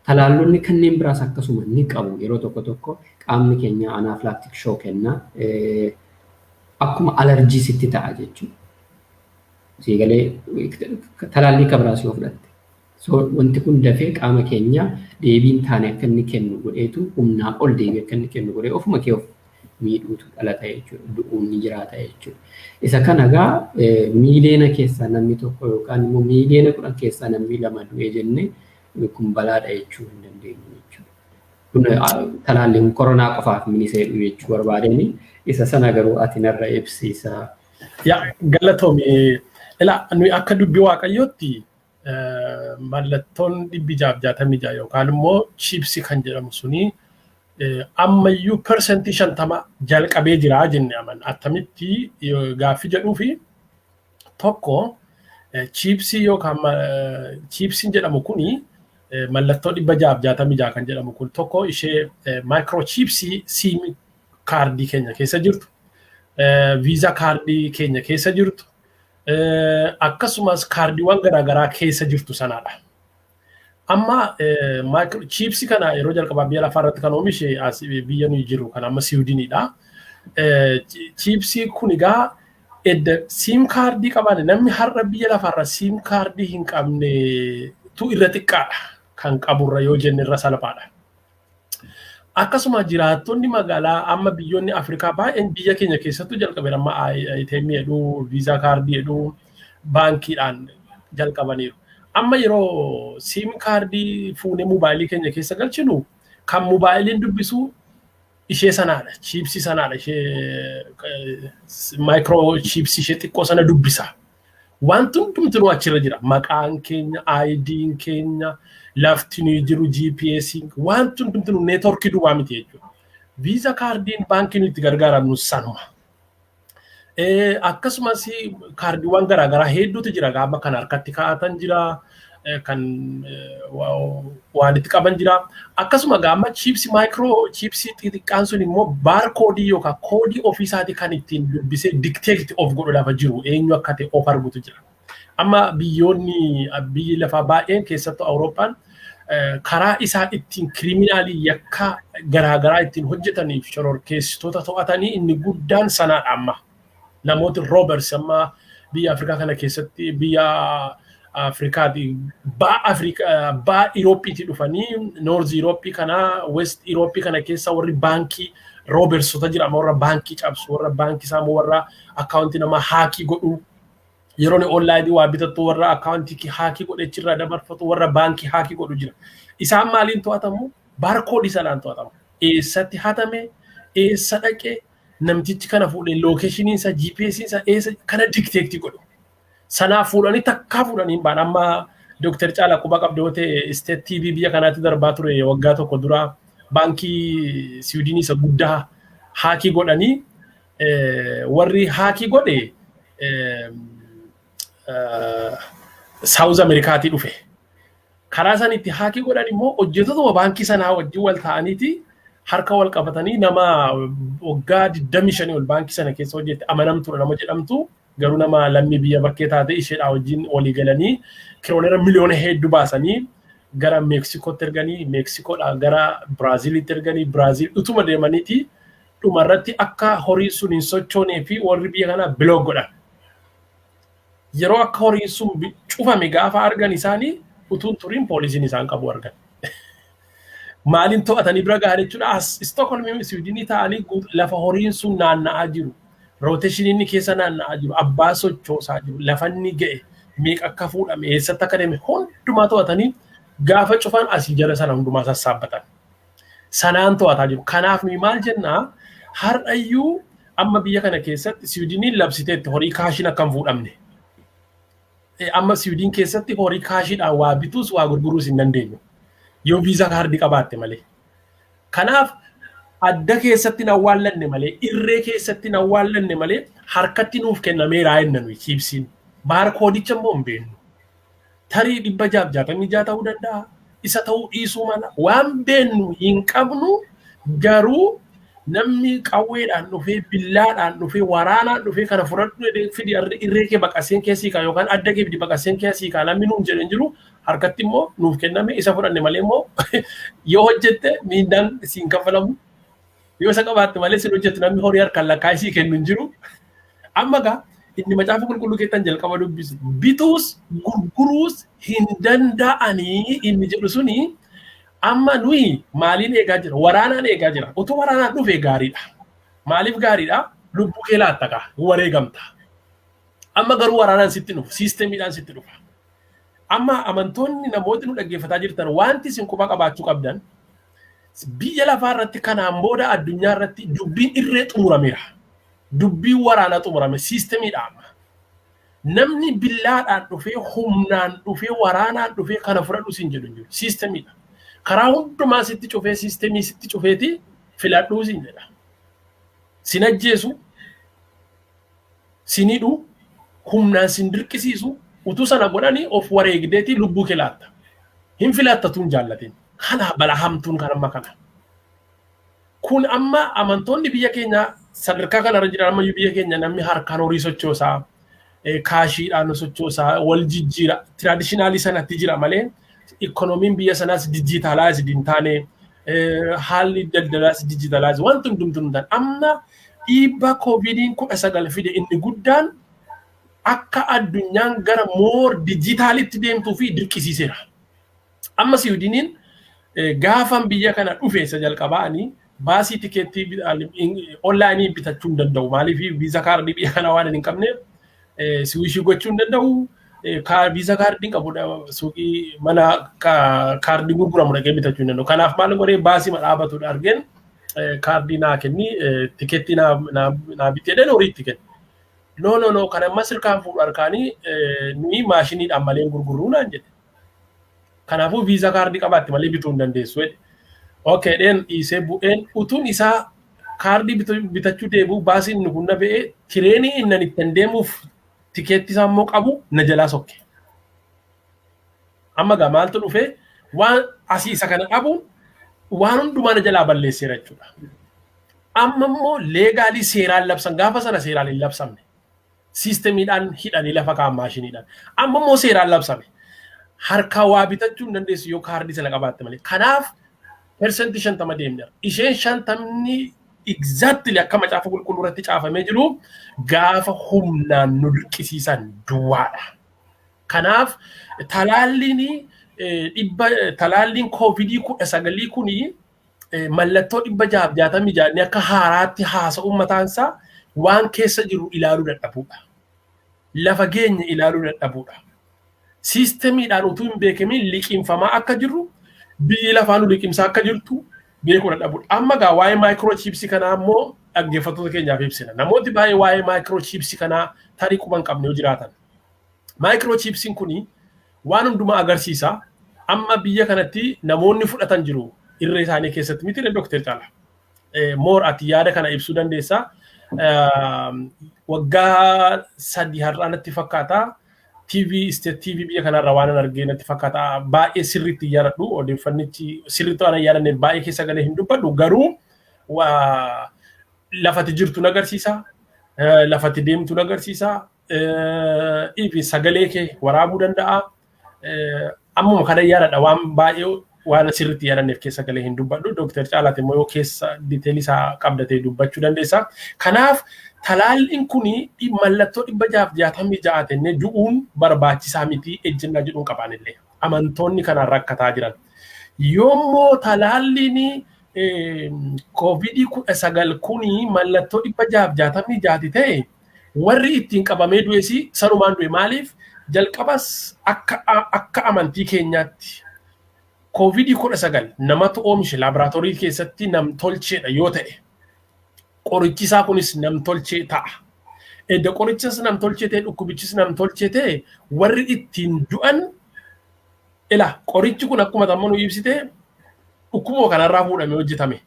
Talaallonni kanneen biraas akkasuma ni qabu. Yeroo tokko tokko qaamni keenya anaphylactic shock kenna. Akkuma alarjii sitti ta'a jechuudha. Siigalee talaallii kan biraas yoo fudhatte. So wanti kun dafee qaama keenya deebiin taane akka inni kennu godheetu, humnaa ol deebii akka inni kennu godhee ofuma kee of miidhuutu dhalata jechuudha. Du'uun ni jiraata jechuudha. Isa kana egaa miiliyoona keessaa namni tokko yookaan immoo 10 miiliyoona keessaa namni lama du'e jennee kun balaadha jechuu hin dandeenyu jechuudha. Kun talaalliin koronaa qofaaf miniseedhu jechuu barbaadeni, isa sana garuu ati narra ibsiisa. Yaa galatoomi. Ilaa, nuyi akka dubbii Waaqayyootti mallattoon 666 yookaan immoo chiipsii kan jedhamu suni ammayyuu 50% jalqabee jira jenne amanna. Attamitti gaaffii jedhuu fi tokko, chiipsii yookaan chiipsiin jedhamu kuni, mallattoo 666 kan jedhamu kun, tokko ishee microchipsii SIM kaardii keenya keessa jirtu, Visa kaardii keenya keessa jirtu, akkasumas kaardiiwwan garaagaraa keessa jirtu sanadha. Amma chiipsii kana yeroo jalqabaa biyya lafaa irratti kan oomishe as biyya nuyi jirru kan amma Siwiidiniidha. Chiipsii kun egaa edda SIM kaardii qabaanne, namni har'a biyya lafaarra SIM kaardii hin qabne tu irra xiqqaadha kan qaburra yoo jenne irra salphaadha. Akkasuma jiraattonni magaalaa amma biyyoonni Afrikaa baay'een, biyya keenya keessattuu jalqabeera, amma ATM jedhu, Visa kaardii jedhu, baankiidhaan jalqabaniiru. Amma yeroo SIM kaardii fuunee mobaayilii keenya keessa galchinu, kan mobaayiliin dubbisu ishee sanaadha. Chiipsii sanaadha. Ishee micro chiipsii ishee xiqqoo sana dubbisa. Wanti hundumtinuu achirra jira. Maqaan keenya, ID'n keenya, lafti nuyi jiru, GPS, wanti hundumtinuu neetworkii duwwaa miti jechuudha. Visa kaardiin baankii nuyi itti gargaaramnu sanuma. Akkasumas kaardiiwwan garaagaraa hedduutu jira. Gaafa kan harkatti kaa'atan jira. Kan waan itti qaban jira. Akkasuma gaafa chiipsii, micro chiipsii xixiqqaan sun immoo baarkoodii yookaan koodii ofiisaatii kan ittiin dubbisee detect of godhu, lafa jiru eenyu akka ta'e of argutu jira. Amma biyyoonni biyyi lafaa baay'een, keessattuu Awurooppaan, karaa isaa ittiin kiriminaalii yakka garaagaraa ittiin hojjetaniif shororkeessitoota to'atanii inni guddaan sanaadha amma. Namooti robbers amma biyya Afrikaa kana keessatti, biyya Afrikaati, ba'a Afrikaa, ba'a Iroopiitii dhufanii North Irooppii kana, West Irooppii kana keessa warri baankii robbersota jira, warra baankii cabsu, warra baankii saamu, warra akkaawuntii namaa haakii godhu, yeroo onlaayinii waa bitattu warra akkaawuntii haakii godhe achirraa dabarfatu, warra baankii haakii godhu jira. Isaan maaliin to'atamu? Baarkoodii sanaan to'atamu. Eessatti hatame, eessa dhaqe, namtichi kana fuudhee lookeeshiniin isaa, GPS isaa eessa kana detect godhu. Sanaaf fuudhanii takkaa fuudhanii hin baan. Amma Dooktar Caalaa quba qabdu yoo ta'e, State TV biyya kanaatti darbaa ture waggaa tokko dura, baankii Siwiidinii isa guddaa haakii godhanii, warri haakii godhe South Ameerikaatii dhufe. Karaa isaan itti haakii godhan immoo hojjettoota baankii sanaa wajjin wal ta'aniiti harka wal qabatanii, nama waggaa 25 ol baankii sana keessa hojjette, amanamtuudha nama jedhamtu, garuu nama lammii biyya bakkee taate, isheedhaa wajjin walii galanii kiroonera miliyoona hedduu baasanii gara Meeksikootti erganii, Meeksikoodhaa gara Biraaziilitti erganii, Biraaziil utuma deemaniiti dhumarratti akka horii sun hin sochoonee fi warri biyya kanaa block godhan. Yeroo akka horiin sun cufame gaafa argan, isaanii utuun turiin poolisiin isaan qabu argan. Maaliin to'atanii bira gahan jechuudha? As Istookholmii Siwiidinii ta'anii lafa horiin sun naanna'aa jiru. Rotation inni keessa naanna'aa jiru. Abbaa sochoosaa jiru. Lafa inni ga'e, meeqa akka fuudhame, eessatti akka deeme hundumaa to'atanii gaafa cufan asii jala sana hundumaa sassaabbatan. Sanaan to'ataa jiru. Kanaaf nuyi maal jennaa? Har'ayyuu amma biyya kana keessatti Siwiidiniin labsiteetti horii kaashiin akka hin fuudhamne. Amma Siwiidin keessatti horii kaashiidhaan waa bituus waa gurguruus hin dandeenyu. Yoo Visa kaardii qabaatte malee. Kanaaf adda keessatti hin awwaallanne malee, irree keessatti hin awwaallanne malee, harkatti nuuf kennameeraa jenna nuyi chiipsiin. Baarkoodicha immoo hin beeknu. Tarii 666 ta'uu danda'a. Isa ta'uu dhiisuu mala. Waan beennu hin qabnu, garuu namni qawweedhaan dhufee, billaadhaan dhufee, waraanaan dhufee kana fudhadhu jedhee, fidi irree kee baqaseen keessii kaa yookaan adda kee fidi baqaseen keessii kaa namni nuun jedhe hin jiru. Harkatti immoo nuuf kenname, isa fudhanne malee immoo yoo hojjette miindaan siin kaffalamu, yoo isa qabaatte malee sin hojjettu, namni horii harkaan lakkaa isii kennu hin jiru. Amma gaa inni Macaafa Qulqulluu keessan jalqaba dubbisu, bituus gurguruus hin danda'anii inni jedhu suni, amma nuyi maaliin eegaa jira? Waraanaan eegaa jira. Utuu waraanaan dhufe gaariidha. Maaliif gaariidha? Lubbuu kee laatta kaa, wareegamta. Amma garuu waraanaan sitti dhufu, siistemiidhaan sitti dhufa. Amma amantoonni, namooti nu dhaggeeffataa jirtan, wanti isin quba qabaachuu qabdan, biyya lafaa irratti kanaan booda addunyaa irratti dubbiin irree xumurameera. Dubbiin waraanaa xumurame, siistemiidha amma. Namni billaadhaan dhufee, humnaan dhufee, waraanaan dhufee kana fudhadhu siin jedhu hin jiru. Siistemiidha. Karaa hundumaa sitti cufee, siistemii sitti cufeeti filadhuu siin jedha. Sin ajjeesu, sin hidhu, humnaan sin dirqisiisu, utuu sana godhanii of wareegdeeti lubbuu kee laatta. Hin filattatuun jaallatin. Kana balaa hamtuun kan amma kana. Kun amma amantoonni biyya keenya sadarkaa kanarra jiran, ammayyuu biyya keenya namni harkaan horii sochoosaa, kaashiidhaan sochoosaa, wal jijjiira. Traditional sanatti jira malee ikoonomiin biyya sanaas digitalize hin taane, haalli daldalaas digitalize wanti hundumtuu hin taane. Amma Dhiibbaa koovidiin 19 fide inni guddaan akka addunyaan gara more dijitaalitti deemtuu fi dirqisiiseera. Amma Siwiidiniin gaafan biyya kana dhufe isa jalqabaanii baasii tikeettii onlaayinii bitachuu hin danda'u. Maaliif Visa kaardii biyya kana waan hin qabneef Swishii gochuu hin danda'u. Visa kaardii qabu, suuqii mana kaardii gurguramu dhaqee bitachuu hin danda'u. Kanaaf maal godhee, baasii dhaabatudha argeen, kaardii naa kenni, tikeettii naa bitee jedheen horii itti kenne. "No, no, no, kan amma sirkaan fuudhu harkaanii, nuyi maashiniidhaan malee gurgurruu," naan jedhe. "Kanaafuu Visa kaardii qabaatti malee bituu hin dandeessu," jedhe. Okay dheen dhiisee bu'een. Utuun isaa kaardii bitachuu deebi'u, baasiin inni kun na ba'ee, tireenii inni ittiin deemuuf tikeetti isaa immoo qabu na jalaa sokke. Amma gaa maaltu dhufee, waan asii isa kana dhabuun waan hundumaa na jalaa balleesseera jechuudha. Amma immoo legally seeraan labsan, gaafa sana seeraan hin labsamne. Siistemiidhaan hidhanii lafa kaa'an maashiniidhaan. Amma immoo seeraan labsame. Harkaa waa bitachuu hin dandeessu yoo kaardii sana qabaatte malee. Kanaaf 50% deemneera. Isheen 50ni exactly akka Macaafa Qulqulluu irratti caafamee jiru gaafa humnaan nu dirqisiisan duwwaadha. Kanaaf talaalliin dhibba talaalliin koovidii 19 kuni mallattoo 666 akka haaraatti haasa'uun mataansaa waan keessa jiru ilaaluu dadhabuudha. Lafa geenye ilaaluu dadhabuudha. Siistemiidhaan utuu hin beekamin liqimfamaa akka jirru, biyyi lafaa nu liqimsaa akka jirtu beekuu dadhabuudha. Amma gaa waa'ee maayikiroochiipsii kanaa immoo dhaggeeffattoota keenyaaf ibsina. Namooti baay'ee waa'ee maayikiroochiipsii kanaa tarii quban qabne yoo jiraatan. Maayikiroochiipsiin kuni waan hundumaa agarsiisa. Amma biyya kanatti namoonni fudhatan jiru irree isaanii keessatti miti, Dooktar Caalaa? More ati yaada kana ibsuu dandeessaa. Waggaa 3 har'aa natti fakkaata. TV, State TV biyya kanarra waan argee natti fakkaata. Baay'ee sirriitti yaadadhu, odeeffannichi sirriitti waan yaadanneef baay'ee keessa galee hin dubbadhu, garuu lafati jirtu agarsiisa. Lafati deemtu agarsiisa. Ifi sagalee kee waraabuu danda'a. Ammuma kana yaadadha, waan baay'ee waan sirriitti yaadanneef keessa galee hin dubbadhu. Dooktar Caalaati immoo yoo keessa detailii isaa qabdatee dubbachuu dandeessa. Kanaaf talaalliin kuni mallattoo 666 jennee du'uun barbaachisaa miti ejjennaa jedhuun qabaanillee. Amantoonni kanaan rakkataa jiran. Yoommoo talaalliin koovidii 19 kuni mallattoo 666 ta'e, warri ittiin qabamee du'es sanumaan du'e. Maaliif jalqabas akka amantii keenyaatti koovidii 19 namatu oomishe, laaboraatoorii keessatti nam tolcheedha yoo ta'e, qorichi isaa kunis nam tolchee ta'a. Edda qorichis nam tolchee ta'e, dhukkubichis nam tolchee ta'e, warri ittiin du'an ila qorichi kun akkuma tamma nu ibsite dhukkubuma kanarraa fuudhamee hojjetame.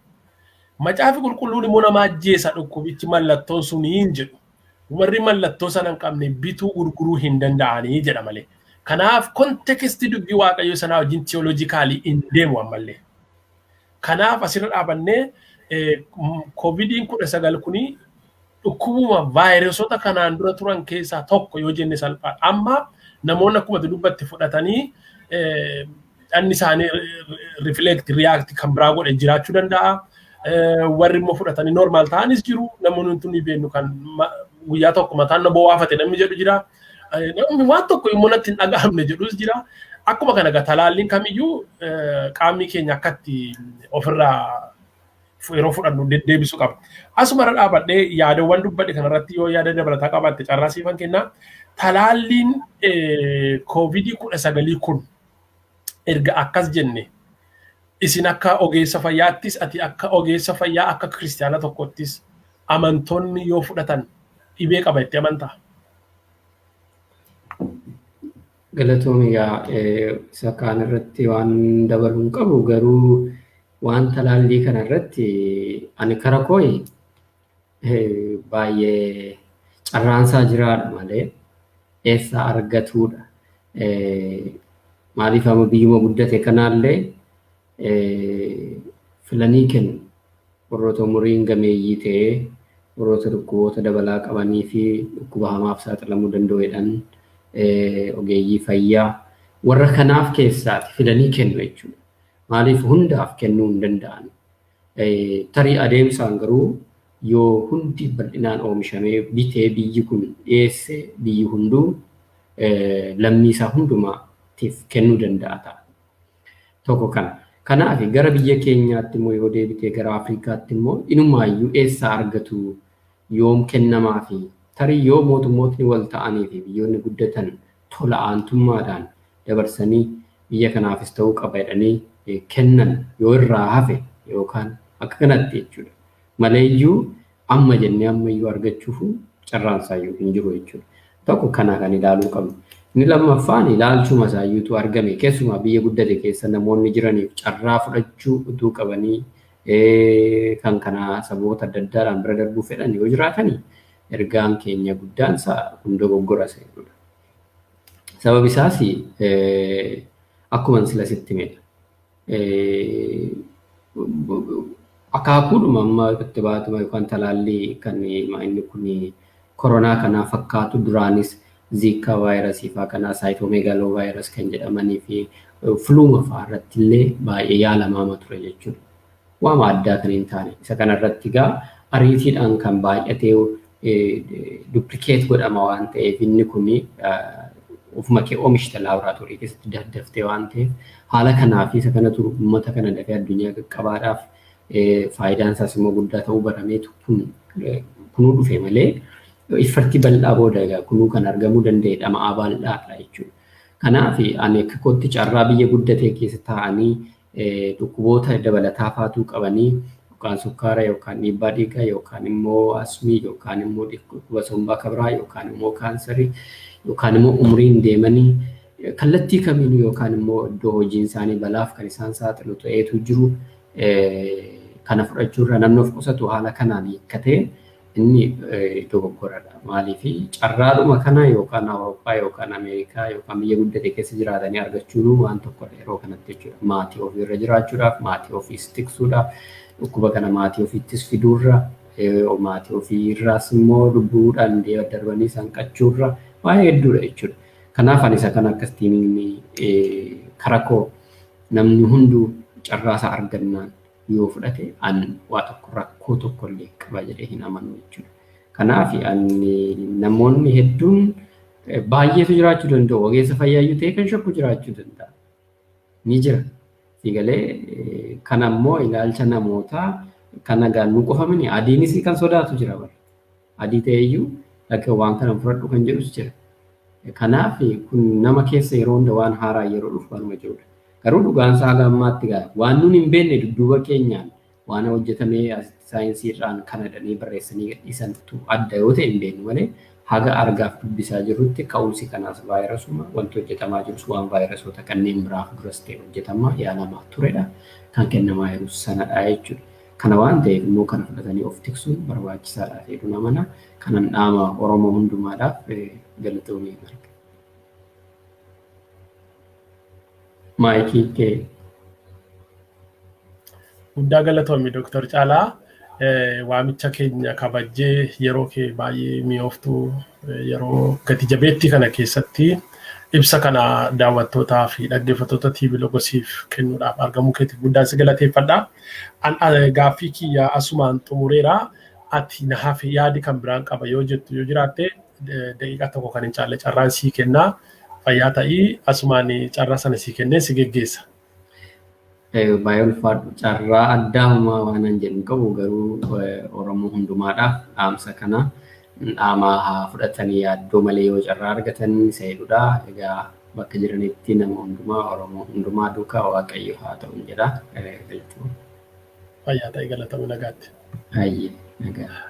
Macaafi Qulqulluun immoo nama ajjeesa dhukkubichi mallattoon sunii hin jedhu. Warri mallattoo sana hin qabne bituu gurguruu hin danda'anii jedha malee. Kanaaf contextii dubbii Waaqayyoo sanaa wajjin theologically hin deemu ammallee. Kanaaf asirra dhaabannee, koovidiin 19 kuni dhukkubuma vaayirasota kanaan dura turan keessaa tokko yoo jenne salphaadha. Amma namoonni akkuma dubbatte fudhatanii dhanni isaanii reflect, react kan biraa godhe jiraachuu danda'a. Warri immoo fudhatanii normal ta'anis jiru. Namoonni tun beeknu kan guyyaa tokko mataan na bowwaafate namni jedhu jira. Namni waan tokko immoo natti hin dhaga'amne jedhus jira. Akkuma kana egaa talaalliin kamiyyuu qaamni keenya akkatti ofirraa yeroo fudhannu deddeebisuu qaba. Asuma irra dhaabadhee yaadawwan dubbadhe kanarratti yoo yaada dabalataa qabaatte carraa siifan kennaa. Talaalliin koovidii 19 kun erga akkas jenne, isin akka ogeessa fayyaattis, ati akka ogeessa fayyaa, akka kiristaana tokkottis amantoonni yoo fudhatan dhibee qaba itti amantaa? Galatoomi. Egaa isa kaan irratti waan dabaluu hin qabu, garuu waan talaallii kana irratti ani kara kooyi baay'ee carraansaa jiraadha malee eessaa argatuudha. Maaliif amma biyyuma guddate kanaallee filanii kennu, warroota umuriin gameeyyii ta'ee, warroota dhukkuboota dabalaa qabanii fi dhukkuba hamaaf saaxilamuu danda'u jedhan, ogeeyyii fayyaa warra kanaaf keessaati filanii kennu jechuudha. Maaliif hundaaf kennuu hin danda'an. Tarii adeemsaan garuu Yoo hundi bal'inaan oomishamee bitee biyyi kun dhiyeesse biyyi hunduu lammii isaa hundumaatiif kennuu danda'a ta'a. Tokko kana. Kanaaf gara biyya keenyaatti immoo yoo deebitee gara Afrikaatti immoo inumaayyuu eessaa argatu yoom kennamaa fi tarii yoo mootummootni wal ta'anii fi biyyoonni guddatan tola aantummaadhaan dabarsanii biyya kanaafis ta'uu qaba jedhanii kennan yoo irraa hafe yookaan akka kanatti jechuudha. Maleeyyuu amma jennee ammayyuu argachuuf carraan isaayyuu hin jiru jechuudha. Tokko kana kan ilaaluu qabnu. Inni lammaffaan ilaalchuma isaayyuutu argame keessumaa biyya guddate keessa namoonni jiraniif carraa fudhachuu utuu qabanii kan kana sababoota adda addaadhaan bira darbuu fedhan yoo jiraatanii ergaan keenya guddaan isaa kun dogoggora isa jedhudha. Sababi isaas akkuma sila sitti himedha. Akaakuudhuma amma kittibaatuma yookaan talaallii kan inni kun koronaa kanaa fakkaatu duraanis ziikaa vaayirasii fa'aa kanaa saayitoomeegaloo vaayiras kan jedhamanii fi fuluuma fa'aa irratti illee baay'ee yaalamaama ture jechuudha. Waama addaa kan hin taane isa kanarratti egaa ariitiidhaan kan baay'atee duplikeet godhama waan ta'eef inni kun ofuma kee oomishta laaboraatoorii keessatti daddaftee waan ta'eef haala kanaa fi isa kanatu uummata kana dafee addunyaa qaqqabaadhaaf faayidaan isaas immoo guddaa ta'uu barameetu kunuu dhufe malee iffarti bal'aa booda egaa kunuu kan argamuu danda'e dhama'aa bal'aadha jechuudha. Kanaaf ani akka kootti carraa biyya guddatee keessa taa'anii dhukkuboota dabalataa faatuu qabanii yookaan sukkaara yookaan dhiibbaa dhiigaa yookaan immoo asmii yookaan immoo dhukkuba sombaa kabraa yookaan immoo kaansarii yookaan immoo umriin deemanii kallattii kamiinuu yookaan immoo iddoo hojiin isaanii balaaf kan isaan saaxilu ta'eetu jiru kana fudhachuurra namni of qusatu haala kanaan hiikkatee inni dogoggoradha. Maaliif carraadhuma kana yookaan Awurooppaa yookaan Ameerikaa yookaan biyya guddate keessa jiraatanii argachuun waan tokkodha yeroo kanatti jechuudha. Maatii ofiirra jiraachuudhaaf, maatii ofiis tiksuudhaaf, dhukkuba kana maatii ofiittis fiduurra, maatii ofiirraas immoo lubbuudhaan darbanii sanqachuurra waan hedduudha jechuudha. Kanaaf ani isa kana akkasitiin karaa koo namni hunduu carraa isaa argannaan yoo fudhate an waa tokko rakkoo tokko illee qaba jedhee hin amanu jechuudha. Kanaaf ani namoonni hedduun baay'eetu jiraachuu danda'u. Ogeessa fayyaayyuu ta'e kan shakku jiraachuu danda'a. Ni jira. Siigalee kana immoo ilaalcha namootaa kana gaannuu qofa mini adiinis kan sodaatu jira bara. Adii ta'eyyuu lakka waan kana fudhadhu kan jedhus jira. Kanaaf kun nama keessa yeroo hunda waan haaraa yeroo dhufu waanuma jirudha. Garuu dhugaan isaa haga ammaatti gaa waan nuun hin beekne dudduuba keenyaan waan hojjetamee saayinsiirraan kana jedhanii barreessanii gadhiisantu adda yoo ta'e hin beeknu malee haga argaaf dubbisaa jirrutti ka'umsi kanaas vaayirasuma wanti hojjetamaa jirus waan vaayirasoota kanneen biraaf duras ta'e hojjetamaa yaalamaa turedha kan kennamaa jiru sanadha jechuudha. Kana waan ta'eef immoo kana fudhatanii of tiksuun barbaachisaadha jedhu namana kanan dhaama Oromoo hundumaadhaaf galatoomii marga. Maayikii kee. Guddaa galatoomi Dooktar Caalaa. Waamicha keenya kabajjee yeroo kee baay'ee mi'ooftuu yeroo gati jabeettii kana keessatti ibsa kana daawwattootaa fi dhaggeeffattoota TV Logosiif kennuudhaaf argamuu keetiif guddaan si galateeffadha. An gaaffii kiyya asumaan xumureera. Ati na hafe yaadi kan biraan qaba yoo jettu yoo jiraatte daqiiqaa tokko kan hin caalle carraan sii kennaa. Fayyaa ta'ii asumaan carraa sana sii kennee si geggeessa. Baay'ee ulfaadhu carraa addaa homaa waan an jedhu qabu garuu Oromoo hundumaadhaaf dhaamsa kana dhaamaa haa fudhatanii yaaddoo malee yoo carraa argatan isa jedhudha. Egaa bakka jiranitti nama hundumaa Oromoo hundumaa duukaa Waaqayyo haa ta'u jedha. Fayyaa ta'ii galatoomi nagaatti. Baay'ee nagaa.